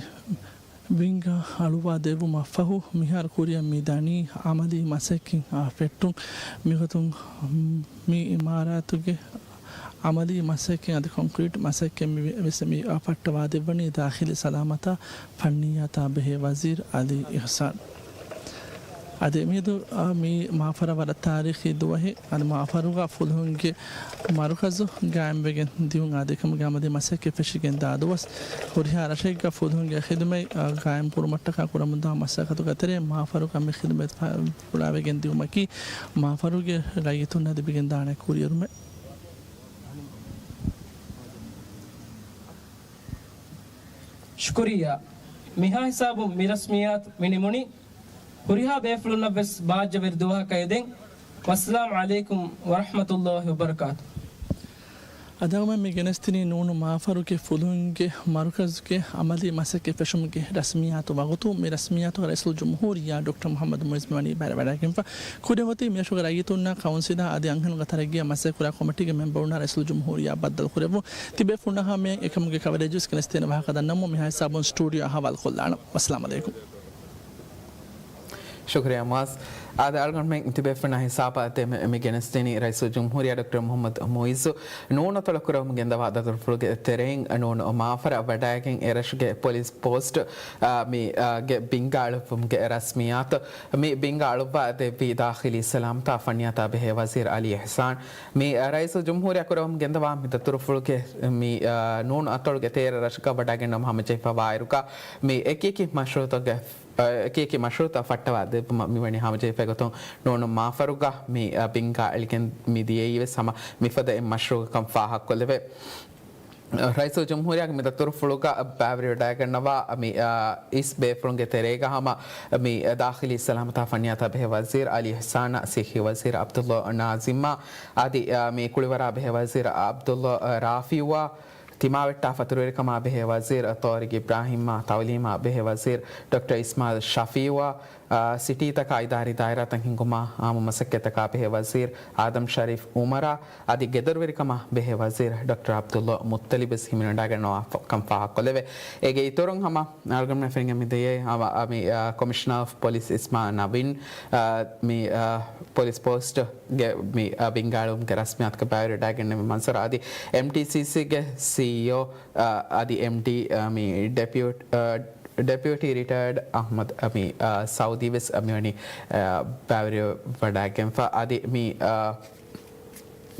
ބިންގާ އަޅުވާ ދެއްވުމަށް ފަހު، މިހާރު ކުރިއަށް މި ދަނީ އަމަލީ މަސައްކަތް އާ ފެއްޓުން. މިގޮތުން މި އިމާރާތުގެ އަމަލީ މަސައްކަތް އަދި ކޮންކްރީޓް މަސައްކަތް މި ވެ-، ވެސް މި ފައްޓަވާ ދެއްވަނީ ދާޚިލީ ސަލާމަތާ ފަންނިއްޔާތާ ބެހޭ ވަޒީރު އަލީ އިޙްސާން. އަދި މިއަދު، އާ، މި މާފަރަށް ވަރަށް ތާރީޚީ ދުވަހެއް. އަދި މާފަރުގަ ފުލުހުންގެ މަރުކަޒު ގާއިމްވެގެން ދިއުން އާދެކަމުގެ އަމަލީ މަސައްކަތް ފެށިގެން ދާ ދުވަސް. ހުރިހާ ރަށެއްގަ ފުލުހުންގެ ޚިދުމަތް، އާ، ގާއިމް ކުރުމަށްޓަކާ ކުރަމުންދާ މަސައްކަތުގެ ތެރޭ މާފަރުގަ މި ޚިދުމަތް ފަ-، ފުޅާވެގެން ދިއުމަކީ މާފަރުގެ ރައްޔިތުންނަށް ލިބިގެންދާނެ ކުރިއެރުމެއް. ޝުކުރިއްޔާ. މިހާ ހިސާބުން މި ރަސްމިއްޔާތު މި ނިމުނީ. ހުރިހާ ބޭފުޅުންނަށްވެސް ބާއްޖަވެރި ދުވަހަކަށް އެދެން. ވައްސަލާމް ޢަލައިކުމް ވަރަޙްމަތުﷲ ވަބަރަކާތު. އަދި އަޅުގަނޑުމެން މި ގެނެސްދިނީ ނޫނު މާފަރުގެ ފުލުހުންގެ މަރުކަޒުގެ އަމަލީ މަސައްކަތް ފެށުމުގެ ރަސްމިއްޔާތު ވަގުތު. މި ރަސްމިއްޔާތުގަ ރައީސުލްޖުމްހޫރިއްޔާ ޑޮކްޓަރ މުޙައްމަދު މުޢިއްޒު މިވަނީ ބައިވެވަޑައިގެންފަ. ކުރިއަށް އޮތީ މިރަށުގެ ރައްޔިތުންނާ ކައުންސިލާ އަދި އަންހެނުންގެ ތަރައްގީއަށް މަސައްކަތްކުރާ ކޮމިޓީގެ މެމްބަރުންނާ ރައީސުލްޖުމްހޫރިއްޔާ ބައްދަލުކުރެއްވުން. ތިބޭފުޅުންނާ ހަމަޔަށް އެކަމުގެ ކަވަރޭޖުވެސް ގެނެސްދޭނެ ވާހަކަ ދަންނަވަމުން މިހާ ހިސާބުން ސްޓޫޑިއޯ އަހަވާލުކޮށްލާނަން. ވައްސަލާމް ޢަލައިކުމް. ޝުކުރިއްޔާ މުޢާޒް. އާދެ، އަޅުގަނޑުމެން ތިބޭފުޅުންނާ ހިސާބަށް ދެމެ-، މި ގެނެސްދިނީ ރައީސުލްޖުމްހޫރިއްޔާ ޑޮކްޓަރ މުޙައްމަދު މުޢިއްޒު ނޫނު އަތޮޅު ކުރަމުން ގެންދަވާ ދަތުރުފުޅުގެ ތެރެއިން ނޫނު މާފަރަށް ވަޑައިގެން އެރަށުގެ ޕޮލިސް ޕޯސްޓް، އާ، މި، އާ، ގެ ބިންގާ އަޅުއްވުމުގެ ރަސްމިއްޔާތު. މި ބިންގާ އަޅުއްވާ ދެއްވީ ދާޚިލީ ސަލާމަތާ ފަންނިއްޔާތާ ބެހޭ ވަޒީރު އަލީ އިޙްސާން. މި، އާ، ރައީސުލްޖުމްހޫރިއްޔާ ކުރަމުން ގެންދަވާ މި ދަތުރުފުޅުގެ މި، އާ، ނޫނު އަތޮޅުގެ ތޭރަ ރަށަކަށް ވަޑައިގެންނަވަމުން ހަމަޖެހިފަ ވާއިރުގަ މި އެކިއެކި މަޝްރޫޢުތަކުގެ އެކިއެކި މަޝްރޫޢުތައް ފައްޓަވާ ދެއްވުމަށް މިވަނީ ހަމަޖެހިފައިގޮތުން ނޫނު މާފަރުގަ މި، އަ، ބިންގާ އެޅިގެން މި ދިޔައީވެސް ހަމަ މިފަދަ އެއް މަޝްރޫޢަކަށް ފާހަގަކޮށްލެވޭ. ރައީސުލްޖުމްހޫރިއްޔާގެ މި ދަތުރުފުޅުގަ ބައިވެރިވެވަޑައިގަންނަވާ މި، އ، އިސް ބޭފުޅުންގެ ތެރޭގަ ހަމަ މި، އ، ދާޚިލީ ސަލާމަތާ ފަންނިއްޔާތާ ބެހޭ ވަޒީރު އަލީ އިޙްސާނާ، ސިއްހީ ވަޒީރު ޢަބްދުﷲ ނާޒިމާ، އަދި، އ، މި ކުޅިވަރާ ބެހޭ ވަޒީރު ޢަބްދުﷲ ރާފިޢުއާ، ތިމާވެއްޓާ ފަތުރުވެރިކަމާ ބެހޭ ވަޒީރު ޠާރިޤް އިބްރާހީމާ، ތަޢުލީމާ ބެހޭ ވަޒީރު ޑޮކްޓަރ އިސްމާޢީލް ޝަފީޢުއާ، އާ، ސިޓީތަކާ އިދާރީ ދާއިރާތައް ހިންގުމާ، އާއްމު މަސައްކަތްތަކާ ބެހޭ ވަޒީރު އާދަމް ޝަރީފް އުމަރާ، އަދި ގެދޮރުވެރިކަމާ ބެހޭ ވަޒީރު ޑޮކްޓަރ ޢަބްދުﷲ މުއްޠަލިބު ވެސް ހިމެނިވަޑައިގަންނަވާ ކަން ފާހަގަކޮށްލެވޭ. އޭގެ އިތުރުން ހަމަ އަޅުގަނޑުމެން ފެނިގެން މިދިޔައީ ހަމަ، އަ، މި، އަ، ކޮމިޝަނާ އޮފް ޕޮލިސް އިސްމާ ނަވީން، އަ، މި، އަ، ޕޮލިސް ޕޯސްޓް ގެ މި، އަ، ބިންގާ އަޅުވުމުގެ ރަސްމިއްޔާތުގަ ބައިވެރިވެވަޑައިގެންނެވި މަންޒަރު އަދި އެމްޓީސީސީގެ ސީއީއޯ، އަ، އަދި އެމްޑީ، އަ، މި ޑެޕިއުޓް-، އަ، ޑެޕިއުޓީ ރިޓަޔަރޑް އަޙްމަދު، އަ، މި، އަ، ސައުދީ ވެސް، އަ، މިވަނީ، އަ، ބައިވެރިވެވަޑައިގެންފަ. އަދި މި، އަ،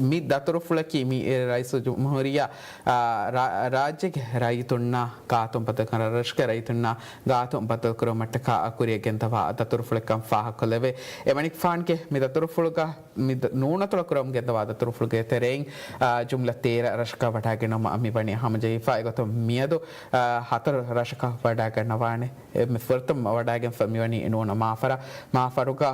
މި ދަތުރުފުޅަކީ މި ރައީސުލްޖުމްހޫރިއްޔާ، އާ، ރާ-، ރާއްޖޭގެ ރައްޔިތުންނާ ގާތުން ބައްދަލުކުރާ، ރަށުގެ ރައްޔިތުންނާ ގާތުން ބައްދަލުކުރުމަށްޓަކާ ކުރިއަށް ގެންދަވާ ދަތުރުފުޅެއްކަން ފާހަގަކޮށްލެވޭ. އެމަނިކުފާނުގެ މި ދަތުރުފުޅުގަ، މި ދަ-، ނޫނަތޮޅަށް ކުރަމުން ގެންދަވާ ދަތުރުފުޅުގެ ތެރެއިން، އާ، ޖުމްލަ ތޭރަ ރަށަކަށް ވަޑައިގެންނަވަމުން މިވަނީ ހަމަޖެހިފަ. އެގޮތުން މިއަދު، އާ، ހަތަރު ރަށަކަށް ވަޑައިގަންނަވާނެ. އެ، މި ފުރަތަމަ ވަޑައިގެންފަ މިވަނީ ނޫނަ މާފަރަށް. މާފަރުގަ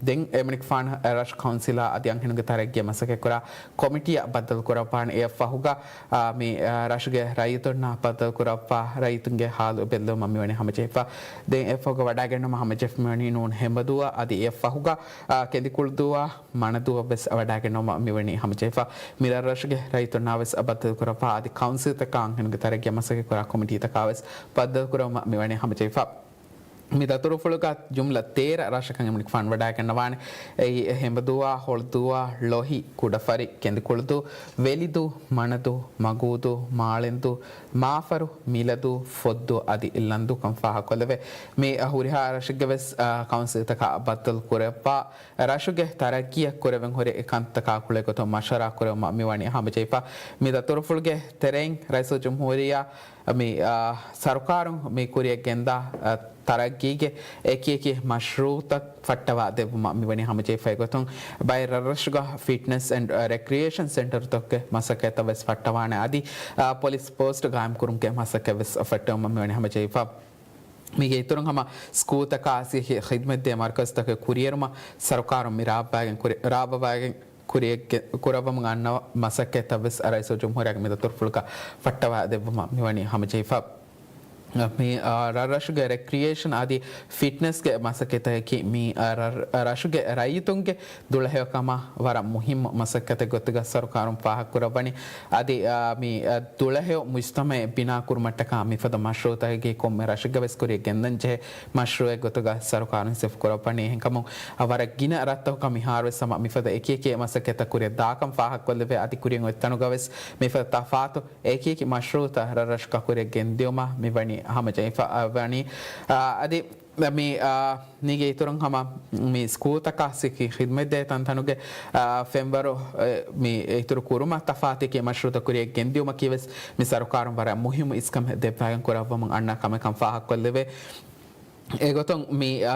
ދެން އެމަނިކުފާނު ރަށު ކައުންސިލާ އަދި އަންހެނުންގެ ތަރައްގީ މަސައްކަތްކުރާ ކޮމިޓީއަށް ބައްދަލުކުރައްވާނެ. އެއަށްފަހުގަ، އާ، މި، އާ، ރަށުގެ ރައްޔިތުންނާ ބައްދަލުކުރައްވާ ރައްޔިތުންގެ ހާލު ބެއްލެވުމަށް މިވަނީ ހަމަޖެހިފަ. ދެން އެއަށްފަހުގަ ވަޑައިގެންނަވަމުން ހަމަޖެހިފަ މިވަނީ ނޫން ހެނބަދޫއަށް އަދި އެއަށްފަހުގަ، އާ، ކެނދިކުޅުދޫއަށް މަނަދޫއަށް ވެސް ވަޑައިގެންނަވަމުން މިވަނީ ހަމަޖެހިފަ. މި ރަށްރަށުގެ ރައްޔިތުންނާ ވެސް ބައްދަލުކުރައްވާ އަދި ކައުންސިލްތަކާ އަންހެނުންގެ ތަރައްގީ މަސައްކަތްކުރާ ކޮމިޓީތަކާ ވެސް ބައްދަލުކުރައްވަމުން މިވަނީ ހަމަޖެހިފަ. މި ދަތުރުފުޅުގަ ޖުމްލަ ތޭރަ ރަށަކަށް އެމަނިކުފާނު ވަޑައިގަންނަވާނެ. އެއީ، ހެނބަދޫއާ، ހޮޅުދޫއާ، ޅޮހި، ކުޑަފަރި، ކެނދިކުޅުދޫ، ވެލިދޫ، މަނަދޫ، މަގޫދޫ، މާޅެންދޫ، މާފަރު، މިލަދޫ، ފޮއްދޫ އަދި ލަންދޫކަން ފާހަގަކޮށްލެވޭ. މި ހުރިހާ ރަށެއްގެ ވެސް، އާ، ކައުންސިލްތަކާ ބައްދަލު ކުރައްވާ، ރަށުގެ ތަރައްގީއަށް ކުރެވެން ހުރި ކަންތަކާ ކުޅޭގޮތުން މަޝްވަރާ ކުރެވުމަށް މިވަނީ ހަމަޖެހިފަ. މި ދަތުރުފުޅުގެ ތެރެއިން ރައީސުލްޖުމްހޫރިއްޔާ މި، އާ، ސަރުކާރުން މި ކުރިޔަށް ގެންދާ، އާ، ތަރައްގީގެ އެކި އެކި މަޝްރޫއުތައް ފައްޓަވާ ދެއްވުމަށް މިވަނީ ހަމަޖެހިފައި ގޮތުން، ބައެއް ރަށްރަށުގަ ފިޓްނަސް އެންޑް ރެކްރިއޭޝަން ސެންޓަރުތަކުގެ މަސައްކަތްތައް ވެސް ފައްޓަވާނެ. އަދި، އާ، ޕޮލިސް ޕޯސްޓް ގާއިމްކުރުމުގެ މަސައްކަތް ވެސް ފައްޓަވުމަށް މިވަނީ ހަމަޖެހިފަ. މީގެ އިތުރުން ހަމަ ސްކޫލްތަކާ ސިއްހީ ޚިދްމަތްދޭ މަރުކަޒުތަކެއް ކުރިއެރުމަށް ސަރުކާރުން މި ރާއްވާގެން ކުރި-، ރާއްވަވާގެން ކުރިޔަށް ގެ-، ކުރައްވަމުން އަންނަ މަސައްކަތްތައް ވެސް ރައީސުލްޖުމްހޫރިއްޔާގެ މި ދަތުރުފުޅުގަ ފައްޓަވާ ދެއްވުމަށް މިވަނީ ހަމަޖެހިފަ. މި، އާ، ރަށްރަށުގެ ރެކްރިއޭޝަން އަދި ފިޓްނަސްގެ މަސައްކަތަކީ މި، އާ، ރަށް-، ރަށުގެ ރައްޔިތުންގެ ދުޅަހެޔޮކަމާ ވަރަށް މުހިއްމު މަސައްކަތެއް ގޮތުގަ ސަރުކާރުން ފާހަގަކުރައްވަނީ. އަދި، އާ، މި، އާ، ދުޅަހެޔޮ މުޖްތަމައެއް ބިނާކުރުމަށްޓަކާ މިފަދަ މަޝްރޫއުތަކަކީ ކޮންމެ ރަށެއްގަ ވެސް ކުރިޔަށް ގެންދަން ޖެހޭ މަޝްރޫއެއް ގޮތުގަ ސަރުކާރުން ހިސާބު ކުރައްވަނީ. އެހެންކަމުން، އާ، ވަރަށް ގިނަ ރަށްތަކުގަ މިހާރުވެސް ހަމަ މިފަދަ އެކި އެކި މަސައްކަތްތައް ކުރިޔަށް ދާކަން ފާހަގަކޮށްލެވޭ. އަދި ކުރިޔަށް އޮތް ތަނުގަ ވެސް މިފަދަ ތަފާތު އެކި އެކި މަޝްރޫއުތައް ރަށްރަށަކަށް ކުރިޔަށް ގެންދިއުމަށް މިވަނީ ހަމަޖެހިފަ-، އަ، ވަނީ. އާ، އަދި މި، އާ، މީގެ އިތުރުން ހަމަ މި ސްކޫލްތަކާ ސިއްހީ ޚިދްމަތްދޭ ތަންތަނުގެ، އާ، ފެންވަރު، އެ، މި އިތުރު ކުރުމަށް ތަފާތު އެކި މަޝްރޫއުތައް ކުރިޔަށް ގެންދިއުމަކީ ވެސް މި ސަރުކާރުން ވަރަށް މުހިއްމު އިސްކަމެއް ދެއްވާގެން ކުރައްވަމުން އަންނަ ކަމެއް ކަން ފާހަގަކޮށްލެވޭ. އެގޮތުން މި، އާ،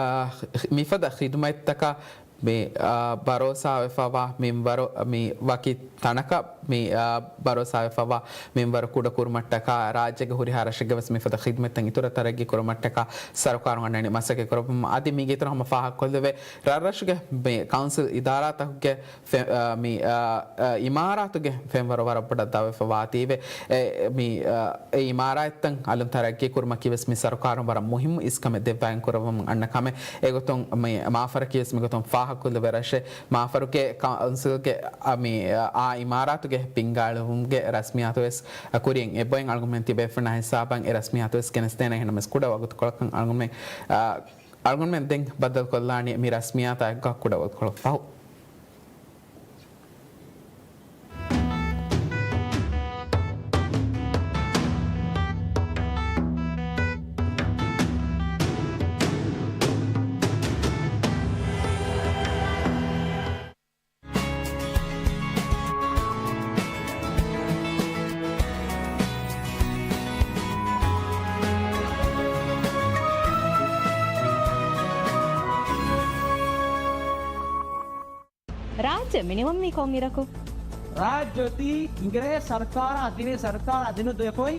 މިފަދަ ޚިދުމަތްތަކަށް މި، އާ، ބަރޯސާވެފަވާ މިންވަރު މި ވަކި ތަނަކަށް މި، އާ، ބަރޯސާވެފަވާ މިންވަރު ކުޑަކުރުމަށްޓަކާ، ރާއްޖޭގެ ހުރިހާ ރަށެއްގެ ވެސް މިފަދަ ޚިދުމަތްތައް އިތުރަށް ތަރައްގީ ކުރުމަށްޓަކާ ސަރުކާރުން އަންނަނީ މަސައްކަތް ކުރައްވަމުން. އަދި މީގެ އިތުރު ހަމަ ފާހަގަކޮށްލެވޭ، ރަށްރަށުގެ މި ކައުންސިލް އިދާރާތަކުގެ ފެ-، އާ، މި، އާ، އާ، އިމާރާތުގެ ފެންވަރު ވަރަށް ބޮޑަށް ދާވެފަ ވާތީވެ. އެ، މި، އާ، އެ އިމާރާތްތައް އަލުން ތަރައްގީ ކުރުމަކީ ވެސް މި ސަރުކާރުން ވަރަށް މުހިއްމު އިސްކަމެއް ދެއްވާގެން ކުރައްވަމުން އަންނަ ކަމެއް. އެގޮތުން މި މާފަރަކީ ވެސް މިގޮތުން ފާހަގަކޮށްލެވޭ ރަށެއް. މާފަރުގެ ކައުންސިލްގެ، އާ، މި، އާ، އިމާރާތުގެ ބިންގާޅުވުމުގެ ރަސްމިއްޔާތު ވެސް ކުރިން އެބައިން އަޅުގަނޑުމެން ތިބޭފުޅުންނާ ހިސާބަށް އެ ރަސްމިއްޔާތު ވެސް ގެނެސްދޭނެ. އެހެންނަމަވެސް ކުޑަ ވަގުތުކޮޅަކަށް އަޅުގަނޑުމެން، އާ، އަޅުގަނޑުމެން ދެން ބައްދަލުކޮށްލާނީ މި ރަސްމިއްޔާތާ އެއްގޮތަށް ކުޑަ ވަގުތުކޮޅަށް ފަހު. ރާއްޖެ މިނިވަންވީ ކޮންއިރަކު؟ ރާއްޖެ އޮތީ އިނގިރޭސި ސަރުކާރާ ދިނީ، ސަރުކާރާ ދިނު ދެކޮތް.